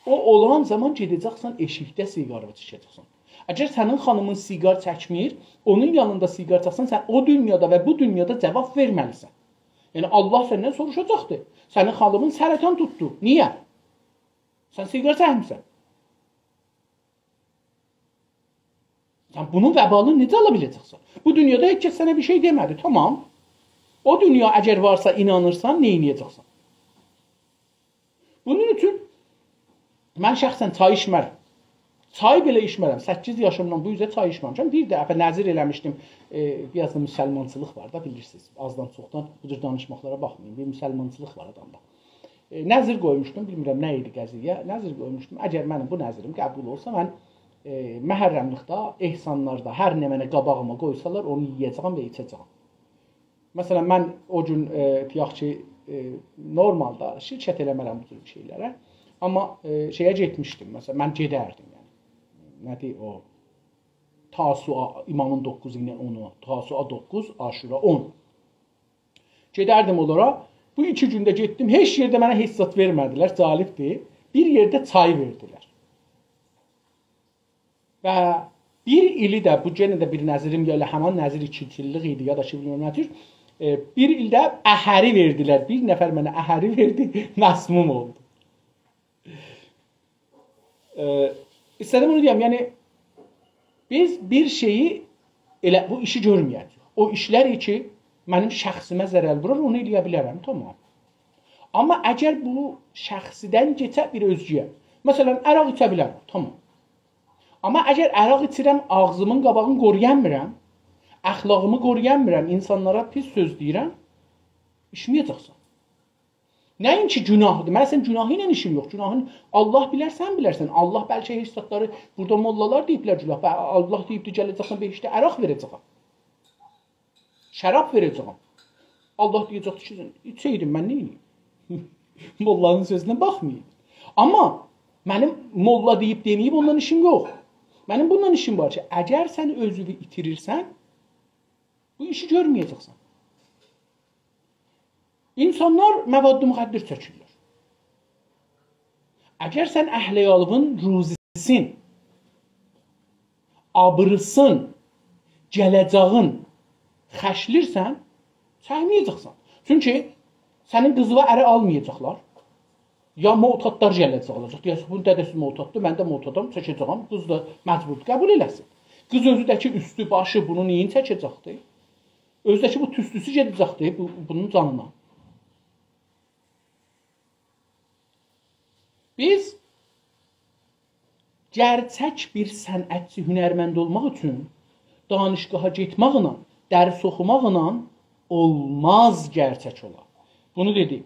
او اولان زامان گئده‌جکسن ائشیکده سیگارینی چکه‌جکسن. اگر سنین خانیمین سیگار چکمیر، اونون یانیندا سیگار چکسن، سن او دونیادا و بو دونیادا جواب وئرمه‌لیسن. یعنی، الله سندن سوروشاجاقدیر. سنین خانیمین سرطان توتدو. نییه؟ سن سیگار چکمیسن. سن بونون وبالینی نئجه آلا بیله‌جکسن؟ بو دونیادا هئچ کس سنه بیر شئی دئمه‌دی، تامام. او دونیا اگر وارسا، اینانیرسان، نه ائده‌جکسن؟ بونون اوچون من شخصا چای ایچمرم. چای بئله ایچمرم. سککیز یاشیمدان بو اوزه چای ایچمه‌میشم. بیر دفعه نذر ائله‌میشدیم. ائ، بیر آز دا مسلمانچیلیق وار دا، بیلیرسینیز. آزدان چوخدان بو جور دانیشماقلارا باخمایین. بیر مسلمانچیلیق وار آدامدا. ائ، نذر قویموشدوم، بیلمیرم نه ایدی قضیه. نذر قویموشدوم، اگر منیم بو نذریم قبول اولسا، من، ائ، محرملیکده، احسانلاردا، هر نه منه قاباغیما قویسالار، اونو یئیه‌جه‌یم و ایچه‌جه‌یم. مثلا، من او گون، ائ، دئیک کی، ائ، نورمالدا شرکت ائله‌مرم بو جور شئیلره. آمما، ائ، شئیه گئتمیشدیم. مثلا، من گئدردیم، یعنی. نه‌دیر او؟ تاسوعا، ایمامین دوققوزو ایله اونو، تاسوعا دوققوز، عاشورا اون. گئدردیم اونلارا. بو ایکی گونده گئتدیم، هئچ یئرده منه هئچ زاد وئرمه‌دیلر، جالبدیر. بیر یئرده چای وئردیلر. و بیر ایلی ده، بو یئنه ده بیر نذریم، یا ائله همان نذر ایکی ایللیک ایدی، یا دا کی، بیلمیرم نه جور. ائ، بیر ایل ده اهری وئردیلر. بیر نفر منه اهری وئردی، مسموم اولدوم. ائ، ایسته‌دیم بونو دئیم، یعنی، بیز بیر شئیی ائله بو ایشی گؤرمه‌یک. او ایشلر کی، منیم شخصیمه ضرر وورار، اونو ائله‌یه بیلرم، تامام. آمما اگر بو شخصیدن کئچه بیر اؤزگه‌یه، مثلا، عرق ایچه بیلرم، تامام. آمما اگر عرق ایچیرم، آغزیمین قاباغینی قورویامیرام، اخلاقیمی قورویامیرام، اینسانلارا پیس سؤز دئییرم، ایچمه‌یه‌جکسن. نه اینکی گناهدیر. من سنین گناهین ایله ایشیم یوخ. گناهین الله بیلر، سن بیلرسن. الله بلکه هئچ زادلاری، بورادا موللالار دئییبلر گناه. به-، الله دئییبدی، گله‌جکسن بهشتده عرق وئره‌جه‌یم. شراب وئره‌جه‌یم. الله دئیه‌جکدی کی، ایچه‌یدین، من نئینییم؟ موللانین سؤزونه باخمایین. آمما منیم موللا دئییب دئمه‌ییب اوندان ایشیم یوخ. منیم بوندان ایشیم وار کی، اگر سن اؤزووو ایتیریرسن، بو ایشی گؤرمه‌یه‌جکسن. اینسانلار مواد مخدر چکیرلر. اگر سن اهل عیالیوین روزیسین، آبریسین، گله‌جه‌یین خرجله‌ییرسن، چکمه‌یه‌جکسن. چونکی سنین قیزیوا اری آلمایاجاقلار. یا معتادلار گله‌جک آلاجاق. دئیه‌جک، بونون دده‌سی معتاددیر، من ده معتادام، چکه‌جه‌یم. قیز دا مجبوردور، قبول ائله‌سین. قیز اؤزو ده کی، اوستو، باشی بونون نئینی چکه‌جکدی؟ اؤزو ده کی، بو توستوسو گئده‌جکدی بو، بونون جانینا. بیز گئرچک بیر صنعتچی، هنرمند اولماق اوچون دانشگاها گئتمکله، درس اوخوماقلا اولماز گئرچک اولا. بونو دئدی.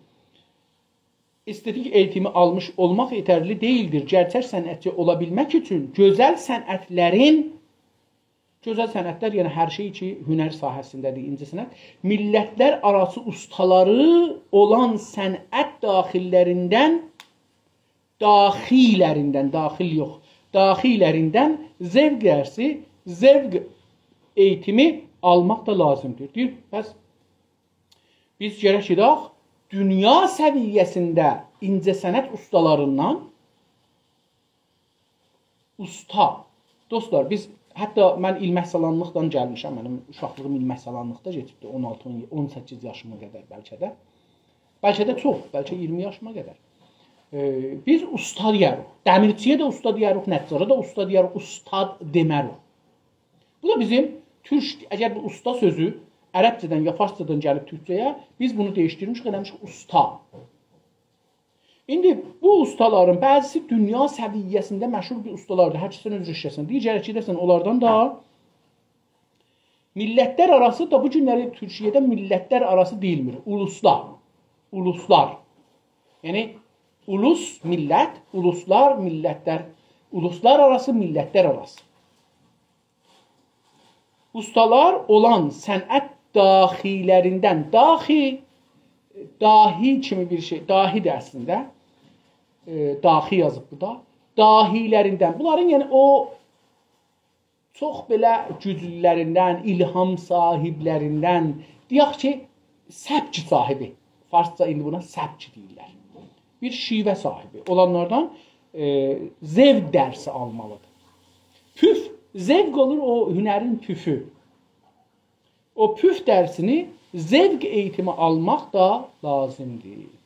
Estetik eğitimi almış olmak yeterli değildir. Gerçek sanatçı olabilmek için güzel sanatların، گؤزل صنعتلر، یعنی هر شئی کی، هنر ساحه‌سینده‌دیر، اینجه‌صنعت، میللتلر آراسی اوستالاری اولان صنعت داخیللریندن، داخیلریندن، داخیل یوخ، داخیلریندن ذوق درسی، ذوق eğitimi almak da lazımdır. دئییر، پس بیز گرک گئدک دونیا سویه‌سینده اینجه‌صنعت اوستالاریندان، اوستا. دوستلار، بیز، حتی من ایلمه‌سالانلیقدان گلمیشم، منیم اوشاقلیغیم ایلمه‌سالانلیقدا کئچیبدی، اون آلتی، اون یئددی، اون سککیز یاشیما قدر بلکه ده. بلکه ده چوخ، بلکه اییرمی یاشیما قدر. ائ، بیز اوستا دئیه‌ریک. دمیرچی‌یه ده اوستا دئیه‌ریک، نجارا دا اوستا دئیه‌ریک، اوستاد دئمه‌ریک. بو دا بیزیم تورک، اگر بو اوستا سؤزو عربجه‌دن یا فارسجادان گلیب تورکجه‌یه، بیز بونو دییشدیرمیشیک، ائله‌میشیک اوستا. ایندی بو اوستالارین بعضیسی دونیا سویه‌سینده مشهور بیر اوستالاردیر. هر کسدن عذر ایسته‌سن. دئییر، گرک گئده‌سن اونلاردان دا. میللتلر آراسی دا، بو گونلری تورکیه‌ده میللتلر آراسی دئییلمیر. اولوسلار. اولوسلار. یعنی اولوس، میللت، اولوسلار، میللتلر. اولوسلار آراسی، میللتلر آراسی. اوستالار اولان صنعت داخیلریندن، داخی، داهی کیمی بیر شئی، داهی‌دیر اصلینده. ائ، داخی یازیب بورادا. داهیلریندن. بونلارین، یعنی، او چوخ بئله گوجلولریندن، الهام صاحیبلریندن، دئیک کی، سبک صاحیبی. فارسجا ایندی بونا سبک دئییرلر. بیر شیوه صاحیبی اولانلاردان، ائ، ذوق درسی آلمالیدیر. پوف، ذوق اولور او هنرین پوفو. او پوف درسینی ذوق eğitimi almak da lazımdır.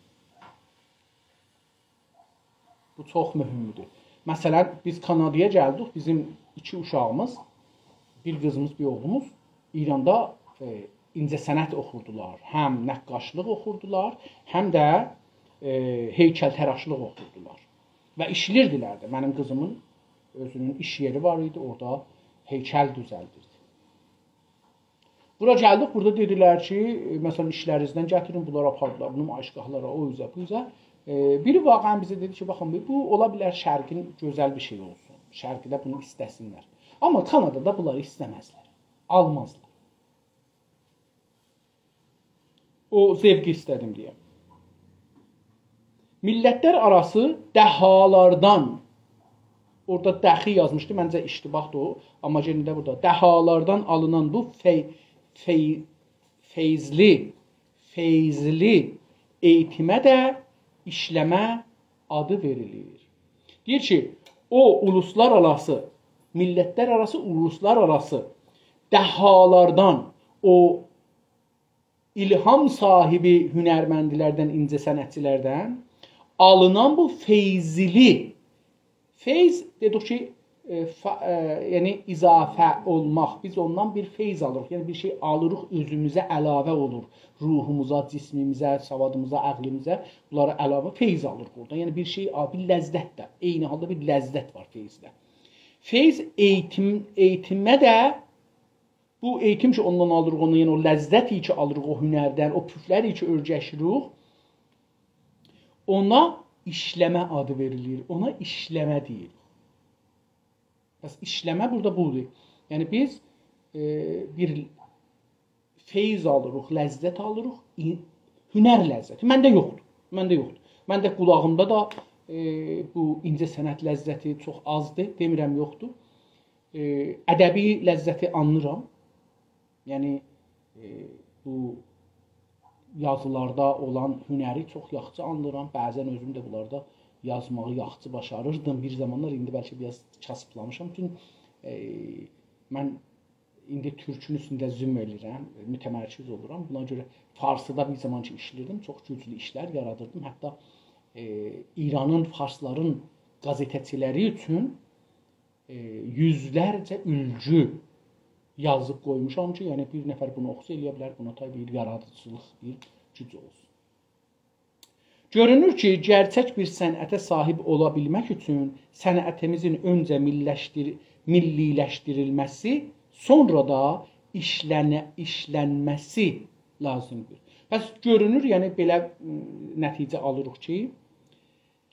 بو چوخ مهمدور. مثلا، بیز کانادایا گلدیک، بیزیم ایکی اوشاغیمیز، بیر قیزیمیز، بیر اوغلوموز ایراندا، ائ، اینجه‌صنعت اوخوردولار. هم نقاشلیق اوخوردولار، هم ده، ائ، هیکل‌تراشلیق اوخوردولار. و ایشله‌ییردیلر ده. منیم قیزیمین اؤزونون ایش یئری وار ایدی، اورادا هیکل دوزلدیردی. بورا گلدیک، بورادا دئدیلر کی، ائ، مثلا، ایشلرینیزدن گتیرین، بونلاری آپاردیلار نمایشگاهلارا، او اوزه، بو اوزه. ائ، بیری واقعا بیزه دئدی کی، باخین، بو اولا بیلر شرقین گؤزل بیر شئی اولسون. شرقده بونو ایسته‌سینلر. آمما کانادادا بونلاری ایسته‌مزلر. آلمازلار. او ذوقی ایسته‌دیم دئیه. میللتلر آراسی دهالاردان، اورادا دهی یازمیشدی، منجه اشتباهدیر او، آمما یئنه ده بورادا دهالاردان آلینان بو فی-، فی-، فیضلی، فیضلی eğitime de işleme adı verilir. دئییر کی، او اولوسلار آراسی، میللتلر آراسی، اولوسلار آراسی دهالاردان، او الهام صاحیبی هنرمندلردن، اینجه‌صنعتچیلردن آلینان بو فیضلی، فیض دئدیک کی، ائ، فا-، ائ، یعنی اضافه اولماق، بیز اوندان بیر فیض آلیریق، یعنی بیر شئی آلیریق، اؤزوموزه علاوه اولور، روحوموزا، جسمیمیزه، سوادیمیزا، عقلیمیزه، بونلارا علاوه فیض آلیریق اورادان. یعنی بیر شئی، بیر لذت ده، عینی حالدا بیر لذت وار فیضده. فیض eğitim، eğitime de بو eğitim کی، اوندان آلیریق، اوندان، یعنی او لذتی کی، آلیریق او هنردن، او پوفلری کی، اؤرگشیریک، اونا işleme adı verilir، اونا işleme دئییر. پس işleme بورادا بودور. یعنی بیز، ائ، بیر فیض آلیریق، لذت آلیریق، ای-، هنر لذتی. منده یوخدور، منده یوخدور. منده قولاغیمدا دا، ائ، بو اینجه‌صنعت لذتی چوخ آزدیر، دئمیرم یوخدور. ائ، ادبی لذتی آنلیرام. یعنی، ائ، بو یازیلاردا اولان هنری چوخ یاخشی آنلیرام. بعضاً اؤزوم ده بونلاردا یازماغی یاخشی باشاریردیم بیر زامانلار، ایندی بلکه بیر آز کاسیبلامیشام. چون، ائ، من ایندی تورکون اوستونده زوم ائله‌ییرم، متمرکز اولورام. بونا گؤره فارسیدا بیر زامان کی ایشله‌ییردیم، چوخ گوجلو ایشلر یارادیردیم. حتی، ائ، ایرانین فارسلارین قزئته‌چیلری اوچون، ائ، یوزلرجه اولگو یازیب قویموشام کی، یعنی بیر نفر بونو اوخوسا ائلیه بیلر، بونا تای بیر یارادیجیلیق، بیر گوج اولسون. گؤرونور کی، گئرچک بیر صنعته صاحیب اولا بیلمک اوچون صنعتیمیزین اؤنجه میللشدیر-، میللی‌لشدیریلمه‌سی، سونرا دا ایشلنه-، ایشلنمه‌سی لازیمدیر. پس گؤرونور، یعنی بئله، م، نتیجه آلیریق کی،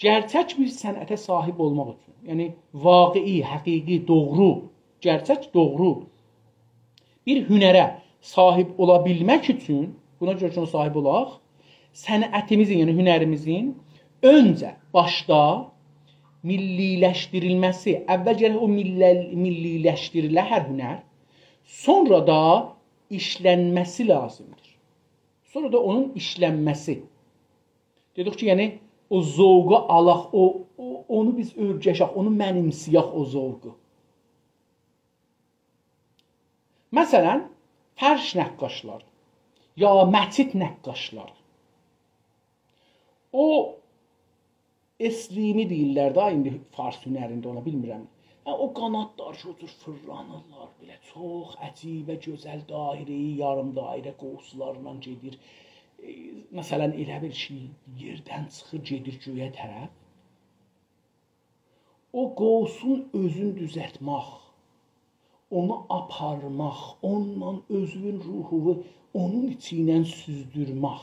گئرچک بیر صنعته صاحیب اولماق اوچون، یعنی واقعی، حقیقی، دوغرو، گئرچک، دوغرو بیر هنره صاحیب اولا بیلمک اوچون، بونا گؤره کی، اونا صاحیب اولاق، صنعتیمیزین، یعنی هنریمیزین اؤنجه، باشدا میللی‌لشدیریلمه‌سی، اول گرک او میللی-، میللی‌لشدیریله هر هنر، سونرا دا ایشلنمه‌سی لازیمدیر. سونرا دا اونون ایشلنمه‌سی. دئدیک کی، یعنی او ذوقو آلاق، او، او، اونو بیز اؤرگشک، اونو منیمسه‌یک او ذوقو. مثلاً، فرش نقاشلاری، یا مچید نقاشلاری. او اسلیمی دئییرلر ده، ایندی فارس هنرینده اونا، بیلمیرم. هه، او قانادلار کی، او جور فیرلانیرلار، بئله چوخ عجیبه، گؤزل دایره‌ای، یاریم دایره قوسلارلا گئدیر. ائ، مثلاً، ائله بیل کی، یئردن چیخیر، گئدیر گؤیه طرف. او قوسون اؤزون دوزلتمک، اونو آپارماق، اونونلا اؤزونون روحونو اونون ایچی ایله سوزدورمک.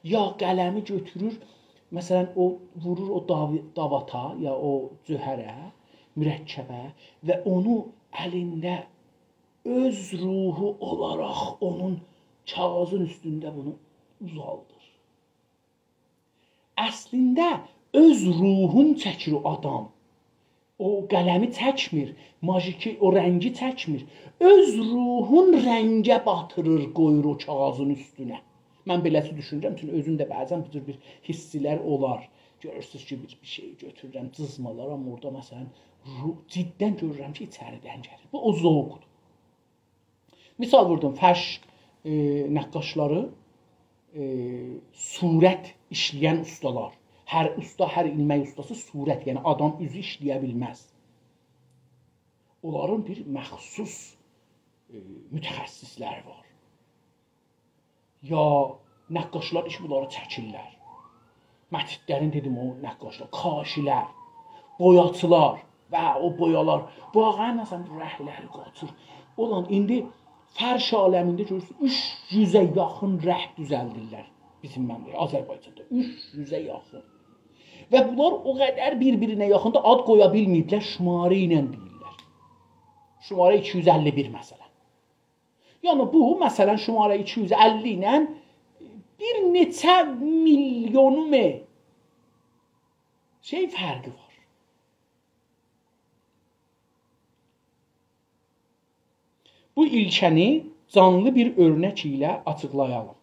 یا قلمی گؤتورور، مثلاً، او وورور او داوی-، داواتا، یا او جوهره، مرکبه و اونو الینده اؤز روحو اولاراق اونون کاغیذین اوستونده بونو اوزالدیر. اصلینده اؤز روحون چکیر او آدام. او قلمی چکمیر، ماژیکی، او رنگی چکمیر. اؤز روحون رنگه باتیریر، قویور او کاغیذین اوستونه. من بئله‌سی دوشونورم، چونکی اؤزوم ده بعضاً بو جور بیر حیسلر اولار. گؤرورسونوز کی، بیر، بیر شئی گؤتورورم، جیزمالارام اورادا، مثلاً، رو-، جداً گؤرورم کی، ایچریدن گلیر. بو او ذوقدور. مثال ووردوم، فرش، ائ، نقاشلاری، ائ، صورت ایشله‌ین اوستالار. هر اوستا، هر ایلمک اوستاسی صورت، یعنی آدام اوزو ایشله‌یه بیلمز. اونلارین بیر مخصوص، ائ، متخصصلری وار. یا نقاشلار ایش بونلاری چکیرلر. مچیدلرین، دئدیم، او نقاشلار، کاشی‌لر، بویاچیلار و او بویالار، بو آغانین، مثلاً، بو رنگلری قاچیر. اولان ایندی فرش عالمینده گؤرورسون، اوچ یوزه یاخین رنگ دوزلدیرلر بیزیم مملکت، آذربایجاندا. اوچ یوزه یاخین. و بونلار او قدر بیر-بیرینه یاخیندیر، آد قویا بیلمه‌ییبلر، شماره ایله دئییرلر. شماره ایکی یوز اللی بیر، مثلاً. یعنی بو، مثلاً، شماره ایکی یوز اللی ایله بیر نئچه میلیونوم شئی فرقی وار. بو ایلکه‌نی جانلی بیر اؤرنک ایله آچیقلایالیم.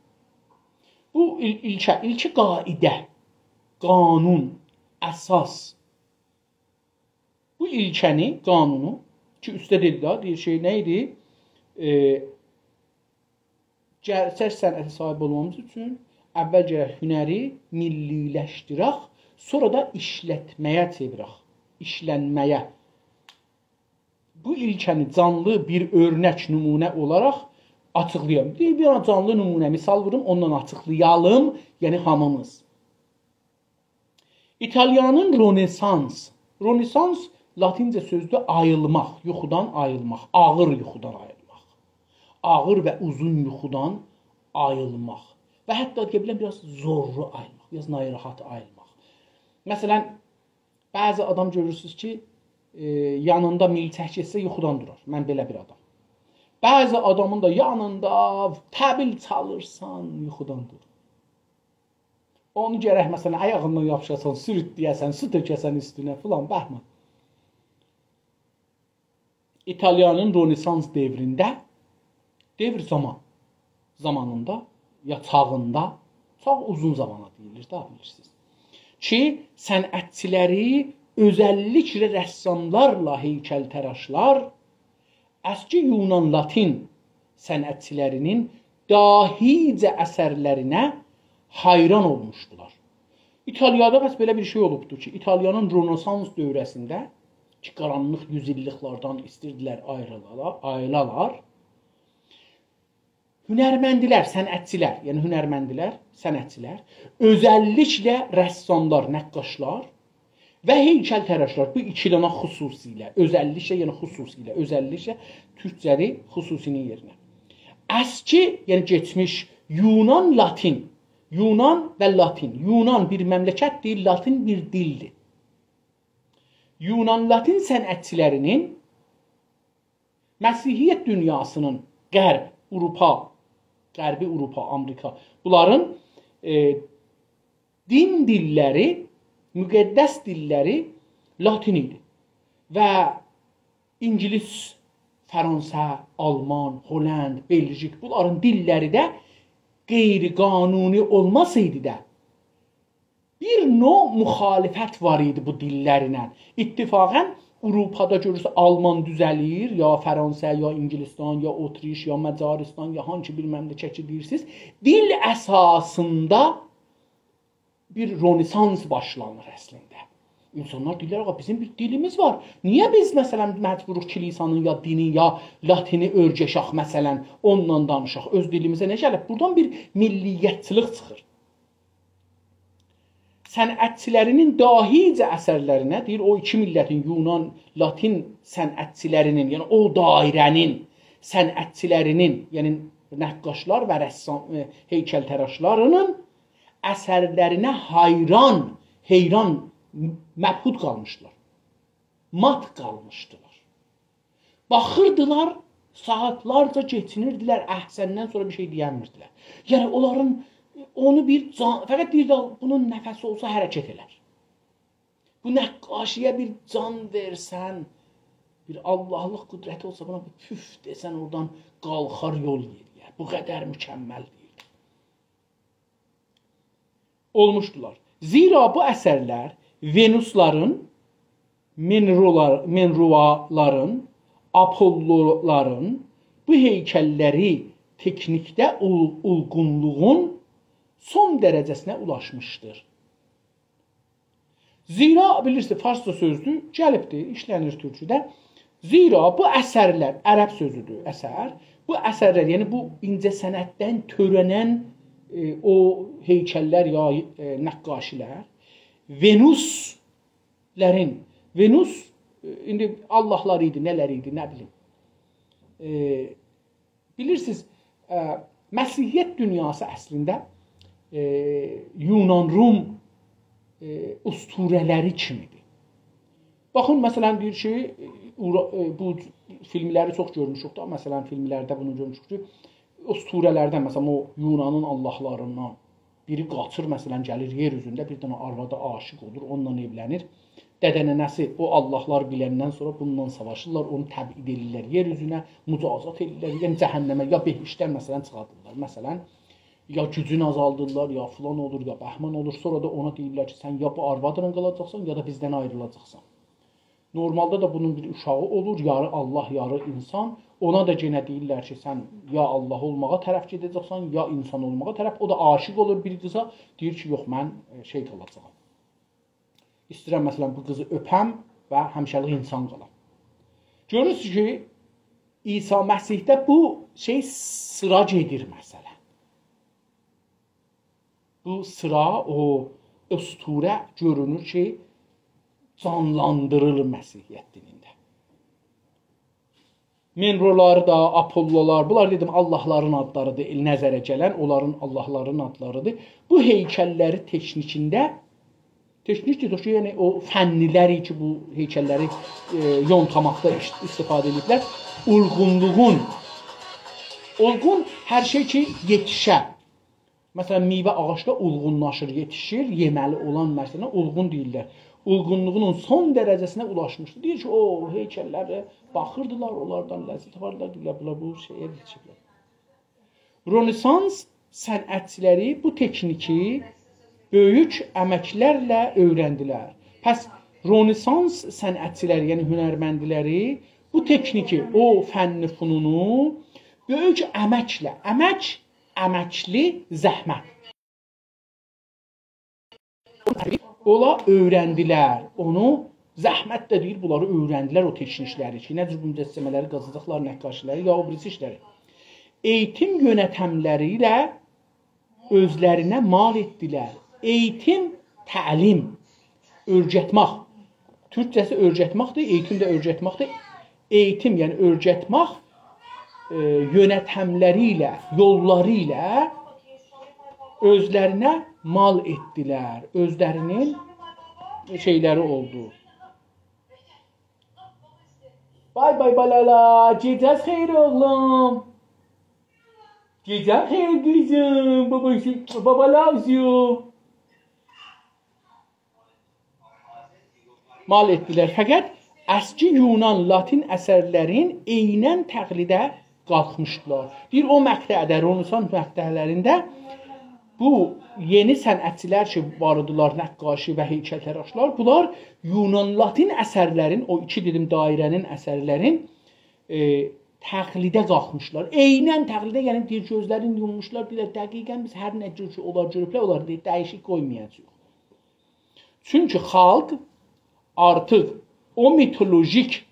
بو ایل-، ایلکه، ایلکی قاعده، قانون، اساس. بو ایلکه‌نی، قانونو کی، اوسته دئدی ده، دئییر شئی نه ایدی؟ ائ، گئرچک صنعته صاحیب اولمامیز اوچون اول گرک هنری میللی‌لشدیرک، سونرا دا ایشلتمه‌یه چئویرک، ایشلنمه‌یه. بو ایلکه‌نی جانلی بیر اؤرنک، نمونه اولاراق آچیقلایام. دئییر، بیر دنه جانلی نمونه، مثال ووروم، اوندان آچیقلایالیم، یعنی هامیمیز. ایتالیانین رنسانس. رنسانس لاتینجه سؤزدور، آییلماق، یوخودان آییلماق، آغیر یوخودان آییلماق. آغیر و اوزون یوخودان آییلماق. و حتی دئیه بیلرم، بیر آز زورلو آییلماق، بیر آز ناراحت آییلماق. مثلاً، بعضی آدام گؤرورسونوز کی، ائ، یانیندا میلچک گئتسه یوخودان دورار. من بئله بیر آدام. بعضی آدامین دا یانیندا طبیل چالیرسان، یوخودان دورار. اونو گرک، مثلا، آیاغیندان یاپیشاسان، سوروتله‌یه‌سن، سو تؤکه‌سن اوستونه فلان، باخما. ایتالیانین رنسانس دؤورونده، دؤور زامان، زامانیندا یا چاغیندا، چوخ اوزون زامانا دئییلیر ده، بیلیرسینیز کی، صنعتچی‌لری، اؤزللیکله رساملارلا هیکل‌تراشلار اسکی یونان لاتین صنعتچی‌لرینین داهیجه اثرلرینه حیران اولموشدولار. ایتالیادا بس بئله بیر شئی اولوبدور کی، ایتالیانین رنسانس دوره‌سینده کی، قارانلیق یوز ایللیک‌لردن ایسته‌ییردیلر آیریلالار، آیریلالار. هنرمندلر، صنعتچی‌لر، یعنی هنرمندلر، صنعتچی‌لر، اؤزللیکله رساملار، نقاشلار و هیکل‌تراشلار، بو ایکی دنه خصوصیله، اؤزللیکله، یعنی خصوصیله، اؤزللیکله تورکجه‌دیر خصوصی‌نین یئرینه. اسکی، یعنی کئچمیش یونان لاتین، یونان و لاتین. یونان بیر مملکتدیر، لاتین بیر دیلدیر. یونان لاتین صنعتچی‌لرینین مسیحیت دونیاسینین غرب، آوروپا، غربی آوروپا، آمریکا، بونلارین، ائ، دین دیللری، مقدس دیللری لاتین ایدی. و اینگیلیس، فرانسه، آلمان، هلند، بلژیک، بونلارین دیللری ده غیرقانونی اولماسایدی دا، بیر نوع مخالفت وار ایدی بو دیللرله. اتفاقا آوروپادا گؤرورسن، آلمان دوزه‌لیر، یا فرانسه، یا اینگیلیستان، یا اتریش، یا مجارستان، یا هانسی بیر مملکت کی دئییرسینیز، دیل اساسیندا بیر رنسانس باشلانیر اصلینده. اینسانلار دئییرلر: «آغا، بیزیم بیر دیلیمیز وار. نییه بیز، مثلا، مجبوروق کلیسانین یا دینین یا لاتینی اؤرگشک، مثلا، اونونلا دانیشاق؟ اؤز دیلیمیزه نه گلیب؟» بورادان بیر میللیتچیلیک چیخیر. صنعتچی‌لرینین داهیجه اثرلرینه، دئییر، او ایکی میللتین، یونان، لاتین صنعتچی‌لرینین، یعنی او دایره‌نین صنعتچی‌لرینین، یعنی نقاشلار و رسام، ائ، هیکل‌تراشلارینین اثرلرینه حیران، حیران، مبهوت قالمیشدیلار. مات قالمیشدیلار. باخیردیلار، ساعاتلارجا کئچینیردیلر، احسندن سونرا بیر شئی دئینمیردیلر. یعنی اونلارین، اونو بیر جان، فقط دئییردی: «بونون نفسی اولسا حرکت ائلر.» بو نقاشی‌یه بیر جان وئرسن، بیر آللاهلیق قدرتی اولسا، بونا بیر پوف دئسن، اورادان قالخار یول یئریه. بو قدر مکمل دئییردی. اولموشدولار. زیرا بو اثرلر ونوسلارین، منرولار، منروالارین، آپوللولارین بو هیکل‌لری تکنیکده اول-، اولغونلوغون سون درجه‌سینه اولاشمیشدیر. زیرا، بیلیرسینیز، فارسجا سؤزدور، گلیبدیر، ایشله‌نیر تورکوده. زیرا بو اثرلر، عرب سؤزودور اثر، بو اثرلر، یعنی بو اینجه‌صنعتدن تؤره‌نن، ائ، او هیکل‌لر یا، ائ، نقاشی‌لر ونوسلرین، ونوس، ائ، ایندی آللاهلار ایدی، نه‌لر ایدی، نه بیلیم. ائ، بیلیرسینیز، ائ، مسیحیت دونیاسی اصلینده، ائ، یونان روم، ائ، اسطوره‌لری کیمی‌دیر. باخین، مثلا، دئییر کی، ائ، اورا-، ائ، بو فیلم‌لری چوخ گؤرموشوک دا، مثلا، فیلم‌لرده بونو گؤرموشوک کی، اسطوره‌لردن، مثلا، او یونانین آللاهلاریندان بیری قاچیر، مثلا، گلیر یئر اوزونده، بیر دنه آروادا عاشیق اولور، اونونلا ائوله‌نیر. دده-ننه‌سی او آللاهلار بیلندن سونرا بونونلا ساواشیرلار، اونو تبعید ائدیرلر یئر اوزونه، مجازات ائدیرلر، یعنی جهنمه، یا بهشتدن، مثلا، چیخاردیرلار، مثلا، یا گوجون آزالدیرلار، یا فلان اولور، یا بهمان اولور. سونرا دا اونا دئییرلر کی، سن یا بو آروادلا قالاجاقسان، یا دا بیزدن آیریلاجاقسان. نورمالدا دا بونون بیر اوشاغی اولور، یاری آللاه، یاری اینسان. اونا دا یئنه دئییرلر کی، سن یا آللاه اولماغا طرف گئده‌جکسن، یا اینسان اولماغا طرف. او دا عاشیق اولور بیر قیزا، دئییر کی، «یوخ، من، ائ، شئی قالاجاغام. ایسته‌ییرم، مثلا، بو قیزی اؤپم و همیشه‌لیک اینسان قالام.» گؤرورسونوز کی، عیسی مسیحده بو شئی سیرا گئدیر، مثلا. بو سیرا، او اسطوره گؤرونور کی، جانلاندیریلیر مسیحیت دینینده. منرولار دا، آپوللولار، بونلار، دئدیم، آللاهلارین آدلاریدیر، نظره گلن، اونلارین آللاهلارین آدلاریدیر. بو هیکل‌لری تکنیکینده، تکنیک دئدیک کی، یعنی او فنلر کی، بو هیکل‌لری، ائ، یونتاماقدا ایش-، استفاده ائدیبلر. اولغونلوغون، اولغون هر شئی کی، یئتیشه، مثلا، میوه آغاجدا اولغونلاشیر، یئتیشیر، یئمه‌لی اولان، مثلا، اولغون دئییرلر. اولغونلوغونون سون درجه‌سینه اولاشمیشدی. دئییر کی، او هیکل‌لره باخیردیلار، اونلاردان لذت آپاردیلار، دئییرلر، «بونلار بو شئیه یئتیشیبلر.» رنسانس صنعتچی‌لری بو تکنیکی بؤیوک امک‌لرله اؤیرندیلر. پس رنسانس صنعتچی‌لری، یعنی هنرمندلری بو تکنیکی، او فن فنونو بؤیوک امک‌له، امک، امکلی زحمت. اونلار اؤیرندیلر، اونو زحمتله دئییر، بونلاری اؤیرندیلر او تکنیک‌لری کی، نه جور بو مجسمه‌لری قازاجاقلار، نقاشی‌لری، یا او بیریسی ایشلری. ائییتیم یؤنتم‌لری ایله اؤزلرینه مال ائتدیلر. ائییتیم، تعلیم، اؤیرتمک. تورکجه‌سی اؤیرتمکدیر، ائییتیم ده اؤیرتمکدیر. ائییتیم، یعنی اؤیرتمک، ائ، یؤنتم‌لری ایله، یوللاری ایله اؤزلرینه مال ائتدیلر. اؤزلرینین شئی‌لری اولدو. بای بای بالالار، گئجه‌ز خئیر اوغلوم. گئجه‌ن خئیر قیزیم، بابا، بابا loves you. مال ائتدیلر. فقط اسکی یونان، لاتین اثرلرین عیناً تقلیده قالخمیشدیلار. دئییر، او مقطعده، رنسانس مقطعلرینده بو یئنی صنعتچی‌لر کی، وار ایدیلر، نقاشی و هیکل‌تراشلار، بونلار یونان، لاتین اثرلرین، او ایکی دئدیم دایره‌نین اثرلرین، ائ، تقلیده قالخمیشلار. عیناً تقلیده، یعنی دئییر، گؤزلرینی یومموشلار، دئییرلر، دقیقاً بیز هر نه جور کی، اونلار گؤروبلر، اونلاری دئییر، دییشیک قویمایاجاغیق. چونکی خالق آرتیق او میتولوژیک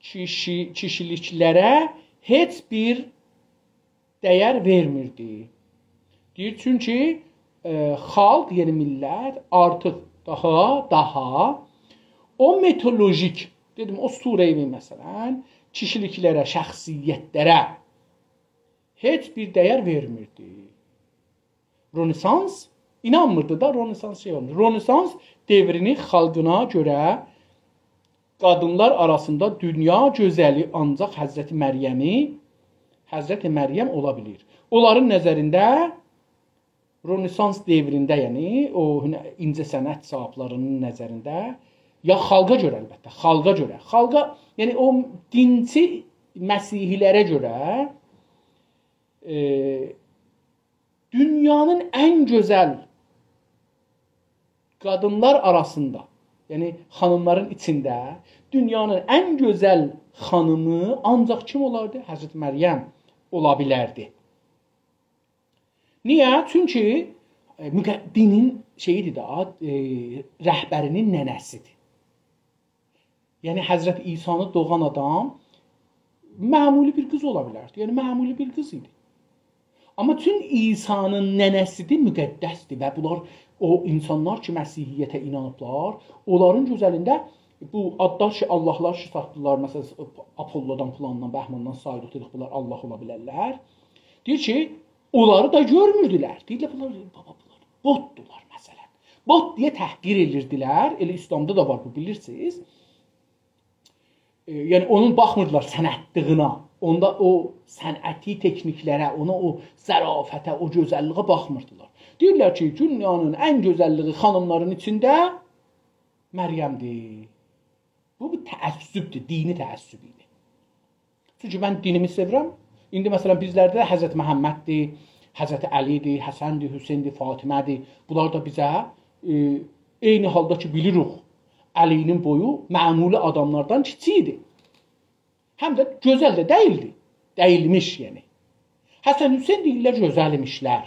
کیشی-، کیشیلیک‌لره هئچ بیر دَیَر وئرمیردی. دئییر، چونکی، ائ، خالق، یعنی میللت آرتیق داها، داها او میتولوژیک، دئدیم، اسطوره‌وی مثلا، کیشیلیک‌لره، شخصیت‌لره هئچ بیر دَیَر وئرمیردی. رنسانس اینانمیردی دا، رنسانس شئی اولمور. رنسانس دؤورونو خالقینا گؤره قادینلار آراسیندا دونیا گؤزلی آنجاق حضرت مریمی، حضرت مریم اولا بیلیر. اونلارین نظرینده رنسانس دؤورونده، یعنی او هنر-، اینجه‌صنعت صاحیبلرینین نظرینده، یا خالقا گؤره البته، خالقا گؤره. خالقا، یعنی او دینچی مسیحی‌لره گؤره، ائ، دونیانین ان گؤزل قادینلار آراسیندا، یعنی خانیملارین ایچینده دونیانین ان گؤزل خانیمی آنجاق کیم اولاردی؟ حضرت مریم اولا بیلردی. نییه؟ چونکی، ائ، مقد-، دینین شئیی‌دیر ده، ائ، رهبری‌نین ننه‌سی‌دیر. یعنی حضرت عیسی‌نی دوغان آدام معمولی بیر قیز اولا بیلردی. یعنی معمولی بیر قیز ایدی. آمما چون عیسی‌نین ننه‌سی‌دیر، مقدس‌دیر و بونلار، او اینسانلار کی، مسیحیته اینانیبلار، اونلارین گؤزلینده بو آدلار کی، آللاهلار کی، ساتدیلار، مثلا، آپوللودان، فلاندان، بهماندان ساییلیر، دئدیک، بونلار آللاه اولا بیلرلر. دئییر کی، اونلاری دا گؤرموردولر. دئییرلر، بونلار، بابا، بونلار بتدولار، مثلا. بت دئیه تحقیر ائدیردیلر. ائله ایسلامدا دا وار بو، بیلیرسینیز. ائ، یعنی، اونون باخمیردیلار صنعتلیگینه. اوندا او صنعتی تکنیک‌لره، اونا او ظرافته، او گؤزللیگه باخمیردیلار. دئییرلر کی، دونیانین ان گؤزللیگی خانیملارین ایچینده مریم‌دیر. بو بیر تعصب‌دور، دینی تعصب ایدی. چونکی من دینیمی سئویرم. ایندی، مثلا، بیزلرده ده حضرت محمددیر، حضرت علی‌دیر، حسن‌دیر، حسین‌دیر، فاطمه‌دیر. بونلار دا بیزه، ائ، عینی حالدا کی، بیلیریک، علی‌نین بویو معمولی آداملاردان کیچیک ایدی. هم ده گؤزل ده دئییلدی. دئییلمیش، یعنی. حسن حسین دئییرلر، گؤزل ایمیشلر.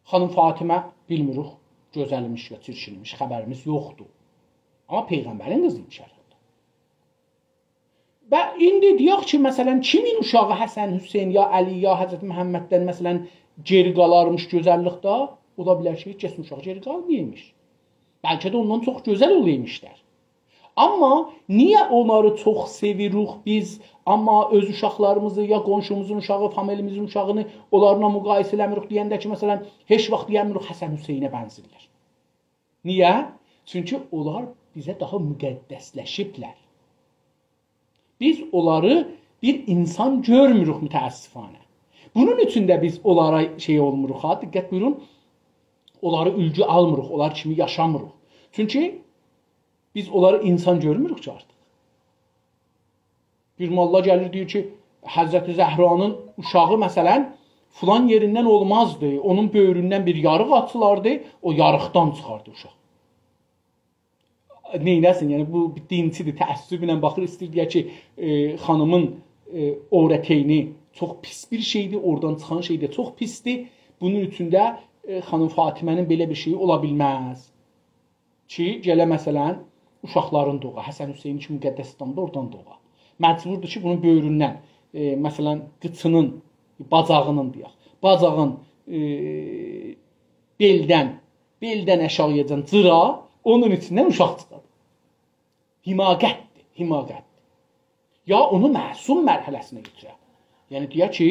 خانیم فاطمه بیلمیریک، گؤزل ایمیش یا چیرکین ایمیش، خبریمیز یوخدور. آمما پیغمبرین قیزی ایمیش هر حالدا. و ایندی دئیک کی، مثلا، کیمین اوشاغی حسن، حسین، یا علی، یا حضرت محمددن، مثلا، گئری قالارمیش گؤزللیکده؟ اولا بیلر کی، هئچ کسین اوشاغی گئری قالمایمیش. بلکه ده اوندان چوخ گؤزل اولایمیشلار. آمما نییه اونلاری چوخ سئویریک بیز، آمما اؤز اوشاقلاریمیزی، یا قونشوموزون اوشاغی، فامیلیمیزین اوشاغینی اونلارلا مقایسه ائله‌میریک دئینده کی، مثلا، هئچ واخت دئیه‌میریک حسن حسینه بنزیرلر؟ نییه؟ چونکی اونلار بیزه داها مقدس‌لشیبلر. بیز اونلاری بیر اینسان گؤرموروک، متأسفانه. بونون اوچون ده بیز اونلارا شئی اولموروق ها، دقت بویورون. اونلاری اولگو آلمیریق، اونلار کیمی یاشامیریق. چونکی بیز اونلاری اینسان گؤرموروک کی آرتیق. بیر موللا گلیر، دئییر کی، حضرت زهرانین اوشاغی، مثلا، فلان یئریندن اولمازدی، اونون بؤیروندن بیر یاریق آچیلاردی، او یاریقدان چیخاردی اوشاق. نئینه‌سین؟ یعنی، بو بیر دینچی‌دیر، تعصبله باخیر، ایسته‌ییر دئیه کی، ائ، خانیمین، ائ، عورتینی چوخ پیس بیر شئی‌دیر، اورادان چیخان شئی ده چوخ پیس‌دیر. بونون اوچون ده، ائ، خانیم فاطمه‌نین بئله بیر شئیی اولا بیلمز. کی، گله، مثلا، اوشاقلارین دوغا، حسن حسین کیمی مقدس اسلامدا اورادان دوغا. مجبوردور کی، بونون بؤیروندن، ائ، مثلا، قیچینین، باجاغینین دئیک، باجاغین، ائ، بئلدن، بئلدن آشاغییاجان جیرا، اونون ایچیندن اوشاق چیخار. حماقت‌دیر، حماقت‌دیر. یا اونو معصوم مرحله‌سینه گؤتوره. یعنی، دئیه کی،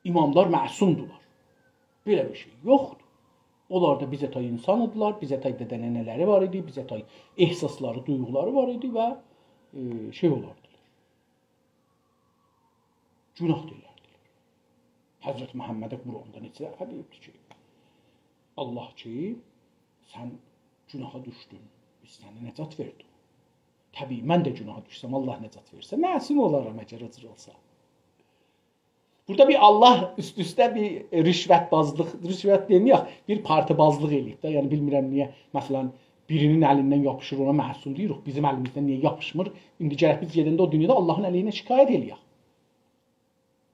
اماملار معصومدولار. بئله بیر شئی یوخدور. اونلار دا بیزه تای اینسان ایدیلر، بیزه تای دده-ننه‌لری وار ایدی، بیزه تای احساسلاری، دویغولاری وار ایدی و، ائ، شئی اولاردیلار. گناه دا ائلردیلر. حضرت محمده قرآندا نئچه دفعه دئییبدی کی، الله کی، سن گناها دوشدون، بیز سنی نجات وئردیک. طبیعی، من ده گناها دوشسم، الله نجات وئرسه، معصوم اولارام اگر او جور اولسا. بورادا بیر الله اوست-اوسته بیر رشوت‌بازلیق، رشوت دئمه‌یک، بیر پارتی‌بازلیق ائله‌ییب ده. یعنی، بیلمیرم نییه، مثلا، بیرینین الیندن یاپیشیر، اونا معصوم دئییریک، بیزیم الیمیزدن نییه یاپیشمیر؟ ایندی گرک بیز گئدنده او دونیادا اللهین علیهینه شکایت ائله‌یک.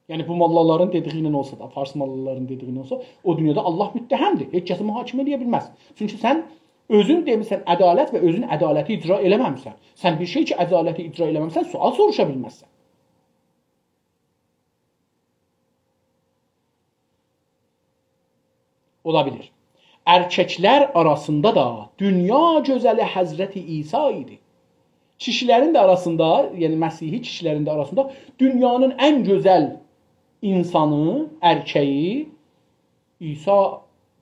یعنی، بو موللالارین دئدیگی ایله اولسا دا، فارس موللالارین دئدیگی ایله اولسا، او دونیادا الله متهم‌دیر. هئچ کسی محاکمه ائله‌یه بیلمز. چونکی سن اؤزون دئمیسن عدالت و اؤزون عدالتی اجرا ائله‌مه‌میسن. سن بیر شئی کی، عدالتی اجرا ائله‌مه‌میسن، سؤال سوروشا بیلمزسن. اولا بیلیر. ارککلر آراسیندا دا دونیا گؤزلی حضرت عیسی ایدی. کیشیلرین ده آراسیندا، یعنی مسیحی کیشیلرین ده آراسیندا دونیانین ان گؤزل اینسانی، ارکه‌یی عیسی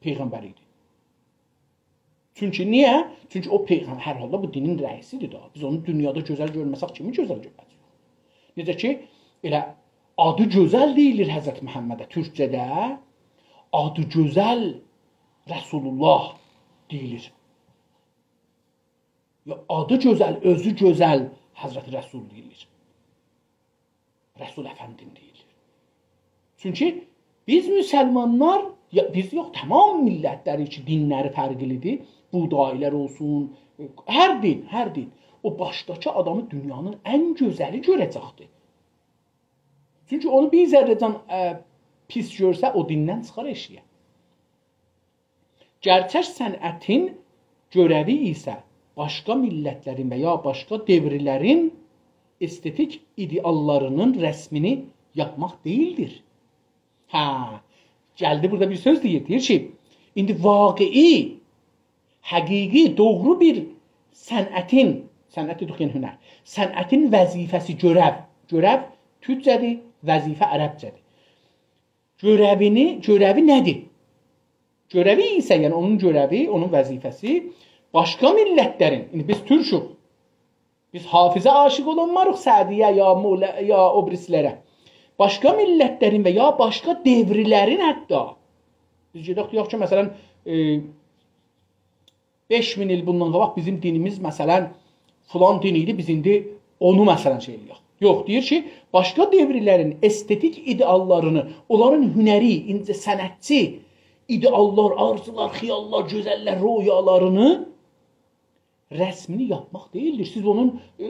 پیغمبر ایدی. چونکی نییه؟ چونکی او پیغمبر، هر حالدا بو دینین رئیسی‌دیر ده. بیز اونو دونیادا گؤزل گؤرمه‌سک، کیمی گؤزل گؤره‌جه‌ییک؟ نئجه کی، ائله آدی گؤزل دئییلیر حضرت محمده تورکجه‌ده، آدی گؤزل رسول‌الله دئییلیر. یا آدی گؤزل، اؤزو گؤزل حضرت رسول دئییلیر. رسول افندیم دئییلیر. چونکی بیز مسلمانلار، یا بیز یوخ، تمام میللتلر کی، دینلری فرقلی‌دیر، بودایی‌لر اولسون، هر دین، هر دین، او باشداکی آدامی دونیانین ان گؤزلی گؤره‌جکدیر. چونکی اونو بیر ذره‌جن، اه، پیس گؤرسه، او دیندن چیخار ائشییه. گئرچک صنعتین گؤره‌وی ایسه باشقا میللتلرین و یا باشقا دؤورلرین استتیک ایده‌آللارینین رسمینی یاپماق دئییلدیر. هه، گلدی بورادا بیر سؤز دئییر، دئییر کی، ایندی واقعی، حقیقی، دوغرو بیر صنعتین، صنعت دئدیک، یعنی هنر، صنعتین وظیفه‌سی، گؤره‌و، گؤره‌و تورکجه‌دیر، وظیفه عربجه‌دیر. گؤره‌وینی، گؤره‌وی نه‌دیر؟ گؤره‌وی ایسه، یعنی اونون گؤره‌وی، اونون وظیفه‌سی باشقا میللتلرین، ایندی بیز تورکوک، بیز حافظه عاشیق اولانماریق، سعدی‌یه یا مولا-، یا او بیریسی‌لره. باشقا میللتلرین و یا باشقا دؤورلرین حتی. بیز گئدک، دئیک کی، مثلا، ائ، بئش مین ایل بوندان قاباق بیزیم دینیمیز، مثلا، فلان دین ایدی، بیز ایندی اونو، مثلا، شئی ائله‌یک. یوخ، دئییر کی، باشقا دؤورلرین استتیک ایده‌آللارینی، اونلارین هنری، اینجه صنعتچی ایده‌آللار، آرزولار، خیاللار، گؤزللر، رؤیالارینی، رسمینی یاپماق دئییلدیر. سیز اونون، ائ،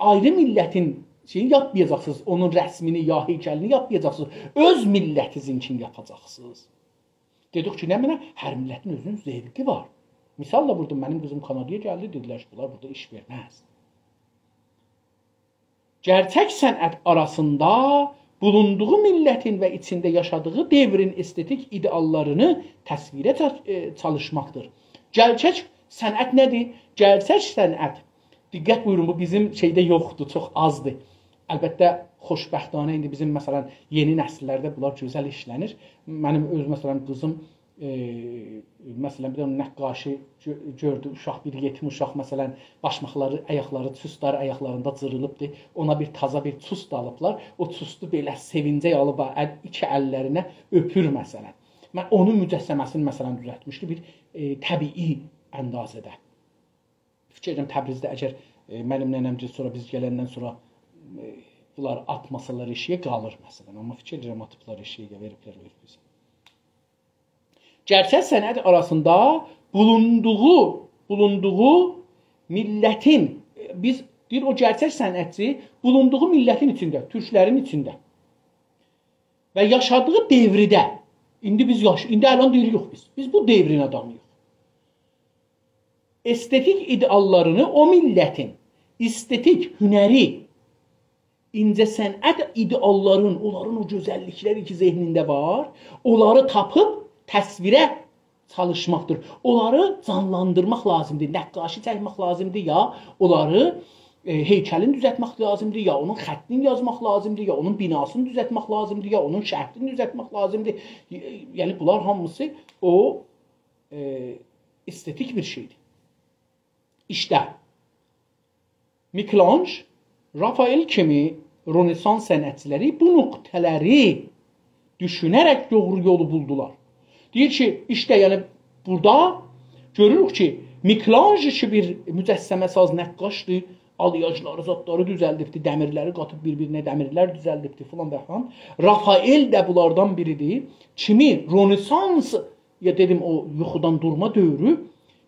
آیری میللتین شئیینی یاپمایاجاقسینیز، اونون رسمینی یا هیکلینی یاپمایاجاقسینیز. اؤز میللتینیزینکینی یاپاجاقسینیز. دئدیک کی، نمنه؟ هر میللتین اؤزونون ذوقو وار. مثال دا ووردوم، منیم قیزیم کانادایا گلدی، دئدیلر کی، بونلار بورادا ایش وئرمز. گئرچک صنعت آراسیندا بولوندوغو میللتین و ایچینده یاشادیغی دؤورین استتیک ایده‌آللارینی تصویره چا-، ائ، چالیشماقدیر. گئرچک صنعت نه‌دیر؟ گئرچک صنعت، دقت بویورون، بو بیزیم شئیده یوخدور، چوخ آزدیر. البته، خوشبختانه ایندی بیزیم، مثلا، یئنی نسیللرده بونلار گؤزل ایشله‌نیر. منیم اؤز، مثلا، قیزیم، ائ، مثلا، بیر دنه نقاشی گؤ-، گؤردو، اوشاق، بیر یئتیم اوشاق، مثلا، باشماقلاری، آیاقلاری، چوستلاری آیاقلاریندا جیریلیبدی. اونا بیر تازا بیر چوست آلیبلار. او چوستو بئله سئوینجک آلیب، ال-، ایکی اللرینه اؤپور، مثلا. من اونون مجسمه‌سینی، مثلا، دوزلتمیشدی بیر، ائ، طبیعی اندازه‌ده. فیکیر ائدیرم، تبریزده اگر، ائ، منیم ننه‌مگیل سونرا، بیز گلندن سونرا، ائ، بونلاری آتماسالار ائشیگه، قالیر، مثلا. آمما فیکیر ائدیرم، آتیبلار ائشیگه، وئریبلر او بیزه. گئرچک صنعت آراسیندا بولوندوغو، بولوندوغو میللتین، بیز، دئییر، او گئرچک صنعتچی بولوندوغو میللتین ایچینده، تورکلرین ایچینده و یاشادیغی دؤورده، ایندی بیز یاش-، ایندی الان دئییریک بیز، بیز بو دؤورون آدامی‌ییق. استتیک ایده‌آللارینی، او میللتین استتیک، هنری، اینجه‌صنعت ایده‌آللارین، اونلارین او گؤزللیکلری کی ذهنینده وار، اونلاری تاپیب تصویره چالیشماقدیر. اونلاری جانلاندیرماق لازیمدیر، نقاشی چکمک لازیمدیر، یا اونلاری، ائ، هیکلین دوزلتمک لازیمدیر، یا اونون خطینی یازماق لازیمدیر، یا اونون بناسینی دوزلتمک لازیمدیر، یا اونون شهرینی دوزلتمک لازیمدیر. ی-، یعنی بونلار هامیسی او، ائ، استتیک بیر شئیدیر. ایشته، میکل‌آنژ، رافائل کیمی رنسانس صنعتچیلری بو نقطه‌لری دوشونه‌رک دوغرو یولو بولدولار. دئییر کی، ایشته، یعنی بورادا گؤروروک کی، میکل‌آنژ کی بیر مجسمه‌ساز نقاشدیر، آلیاژلاری، زادلاری دوزلدیبدی، دمیرلری قاتیب بیر-بیرینه دمیرلر دوزلدیبدی فلان و فلان. رافائل ده بونلاردان بیریدیر. کیمی رنسانس، یا دئدیم، او یوخودان دورما دؤورو،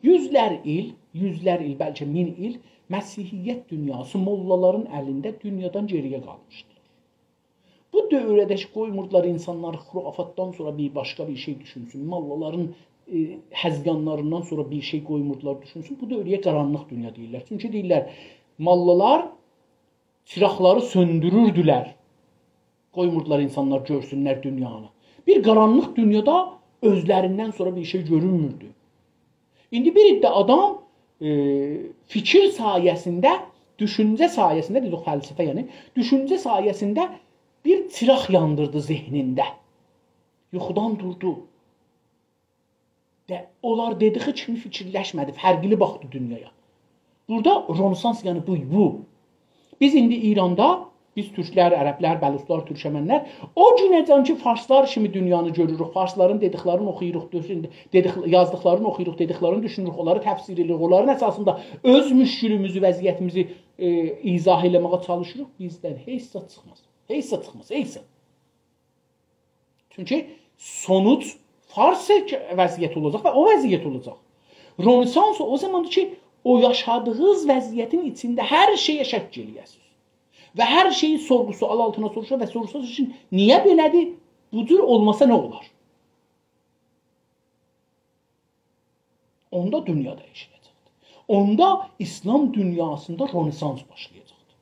یوزلر ایل، یوزلر ایل، بلکه مین ایل مسیحیت دونیاسی موللالارین الینده دونیادان گئری‌یه قالمیشدی. بو دؤورده کی قویموردولار اینسانلار خرافاتدان سونرا بیر باشقا بیر شئی دوشونسون، موللالارین، ائ، هذیانلاریندان سونرا بیر شئی قویموردولار دوشونسون، بو دؤوره‌یه قارانلیق دونیا دئییرلر. چونکی دئییرلر، موللالار چیراقلاری سؤندوروردولر. قویموردولار اینسانلار گؤرسونلر دونیانی. بیر قارانلیق دونیادا اؤزلریندن سونرا بیر شئی گؤرونموردو. ایندی بیر عده آدام، ائ، فیکیر سایه‌سینده، دوشونجه سایه‌سینده، بیز او فلسفه، یعنی، دوشونجه سایه‌سینده بیر چیراق یاندیردی ذهنینده. یوخودان دوردو. ده، اونلار دئدیگی کیمی فیکیرلشمه‌دی، فرقلی باخدی دونیایا. بورادا رنسانس، یعنی بو، بو. بیز ایندی ایراندا، بیز تورکلر، عربلر، بلوچلار، تورکمنلر، او گونه‌جن کی فارسلار کیمی دونیانی گؤروروک، فارسلارین دئدیکلرینی اوخویوروق، دوشون-، دئدیک-، یازدیقلارینی اوخویوروق، دئدیکلرینی دوشونوروک، اونلاری تفسیر ائدیریک، اونلارین اساسیندا اؤز مشکلیمیزی، وضعیتیمیزی، ائ، ایضاح ائله‌مه‌یه چالیشیریق، بیزدن هئچ زاد چیخماز. هئچ زاد چیخماز، هئچ زاد. چونکی سونوج فارس وضعیتی اولاجاق و او وضعیت اولاجاق. رنسانس او زاماندیر کی، او یاشادیغینیز وضعیتین ایچینده هر شئیه شک ائله‌یه‌سینیز. و هر شئیی سورغو-سؤال آلتینا سوروشا و سوروشاسینیز کی، نییه بئله‌دیر؟ بو جور اولماسا نه اولار؟ اوندا دونیا دییشیله‌جکدیر. اوندا ایسلام دونیاسیندا رنسانس باشلایاجاقدیر.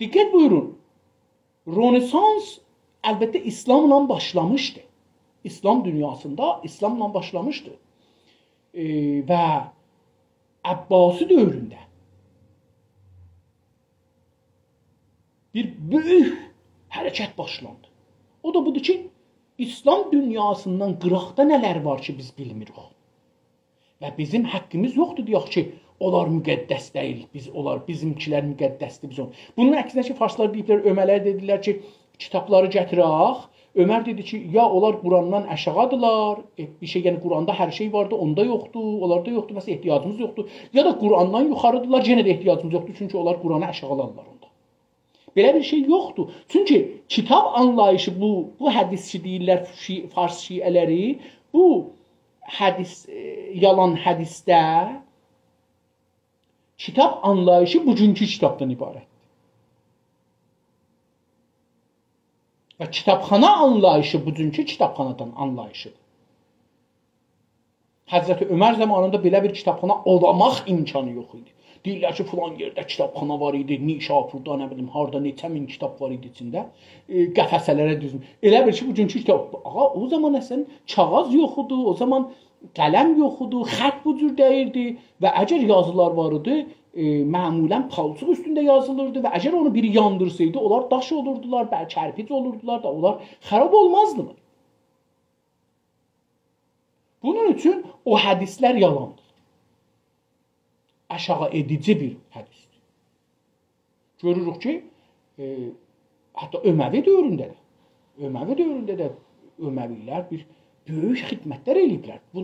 دقت بویورون. رنسانس البته ایسلاملا باشلامیشدی. ایسلام دونیاسیندا ایسلاملا باشلامیشدی. ائ، و عباسی دؤورونده بیر بؤیوک حرکت باشلاندی. او دا بودور کی، ایسلام دونیاسیندان قیراقدا نه‌لر وار کی، بیز بیلمیریک. و بیزیم حقیمیز یوخدور، دئیک کی، اونلار مقدس دئییل، بیز اونلار، بیزیمکیلر مقدسدیر، بیز اون-، بونون عکسینه کی، فارسلار دئییبلر، عمره دئدیلر کی، کیتابلاری گتیرک. عمر دئدی کی، یا اونلار قرآندان آشاغیدیرلار، ائ، بیر شئی، یعنی قرآندا هر شئی واردی، اوندا یوخدور، اونلاردا یوخدور، مثلا، احتیاجیمیز یوخدور. یا دا قرآندان یوخاریدیرلار، یئنه ده احتیاجیمیز یوخدور، چونکی اونلار قرآنی آشاغیلارلار اوندا. بئله بیر شئی یوخدور. چونکی کیتاب آنلاییشی بو، بو حدیث کی دئییرلر شی-، فارس شیعه‌لری، بو حدیث، ائ، یالان حدیثده کیتاب آنلاییشی بوگونکو کیتابدان عبارتدیر. و کیتابخانا آنلاییشی بوگونکو کیتابخانادان آنلاییشیدیر. حضرت عمر زامانیندا بئله بیر کیتابخانا اولماق امکانی یوخ ایدی. دئییرلر کی، فلان یئرده کیتابخانا وار ایدی، نیشاپوردا، نه بیلیم، هاردا نئچه مین کیتاب وار ایدی ایچینده. ائ، قفسه‌لره دوزون. ائله بیل کی، بوگونکو کیتاب، آغا، او زامان اصلا کاغیذ یوخ ایدی، او زامان قلم یوخ ایدی، خط بو جور دئییردی و اگر یازیلار وار ایدی، ائ، معمولا پالچیق اوستونده یازیلیردی و اگر اونو بیری یاندیرسایدی، اونلار داش اولوردولار، بل-، کرپیج اولوردولار دا، اونلار خراب اولمازدیلار. بونون اوچون او حدیثلر یالاندیر. آشاغی ائدیجی بیر حدیثدیر. گؤروروک کی، ائ، حتی اموی دؤورونده ده، اموی دؤورونده ده اموی‌لر بیر بؤیوک خدمتلر ائله‌ییبلر. بو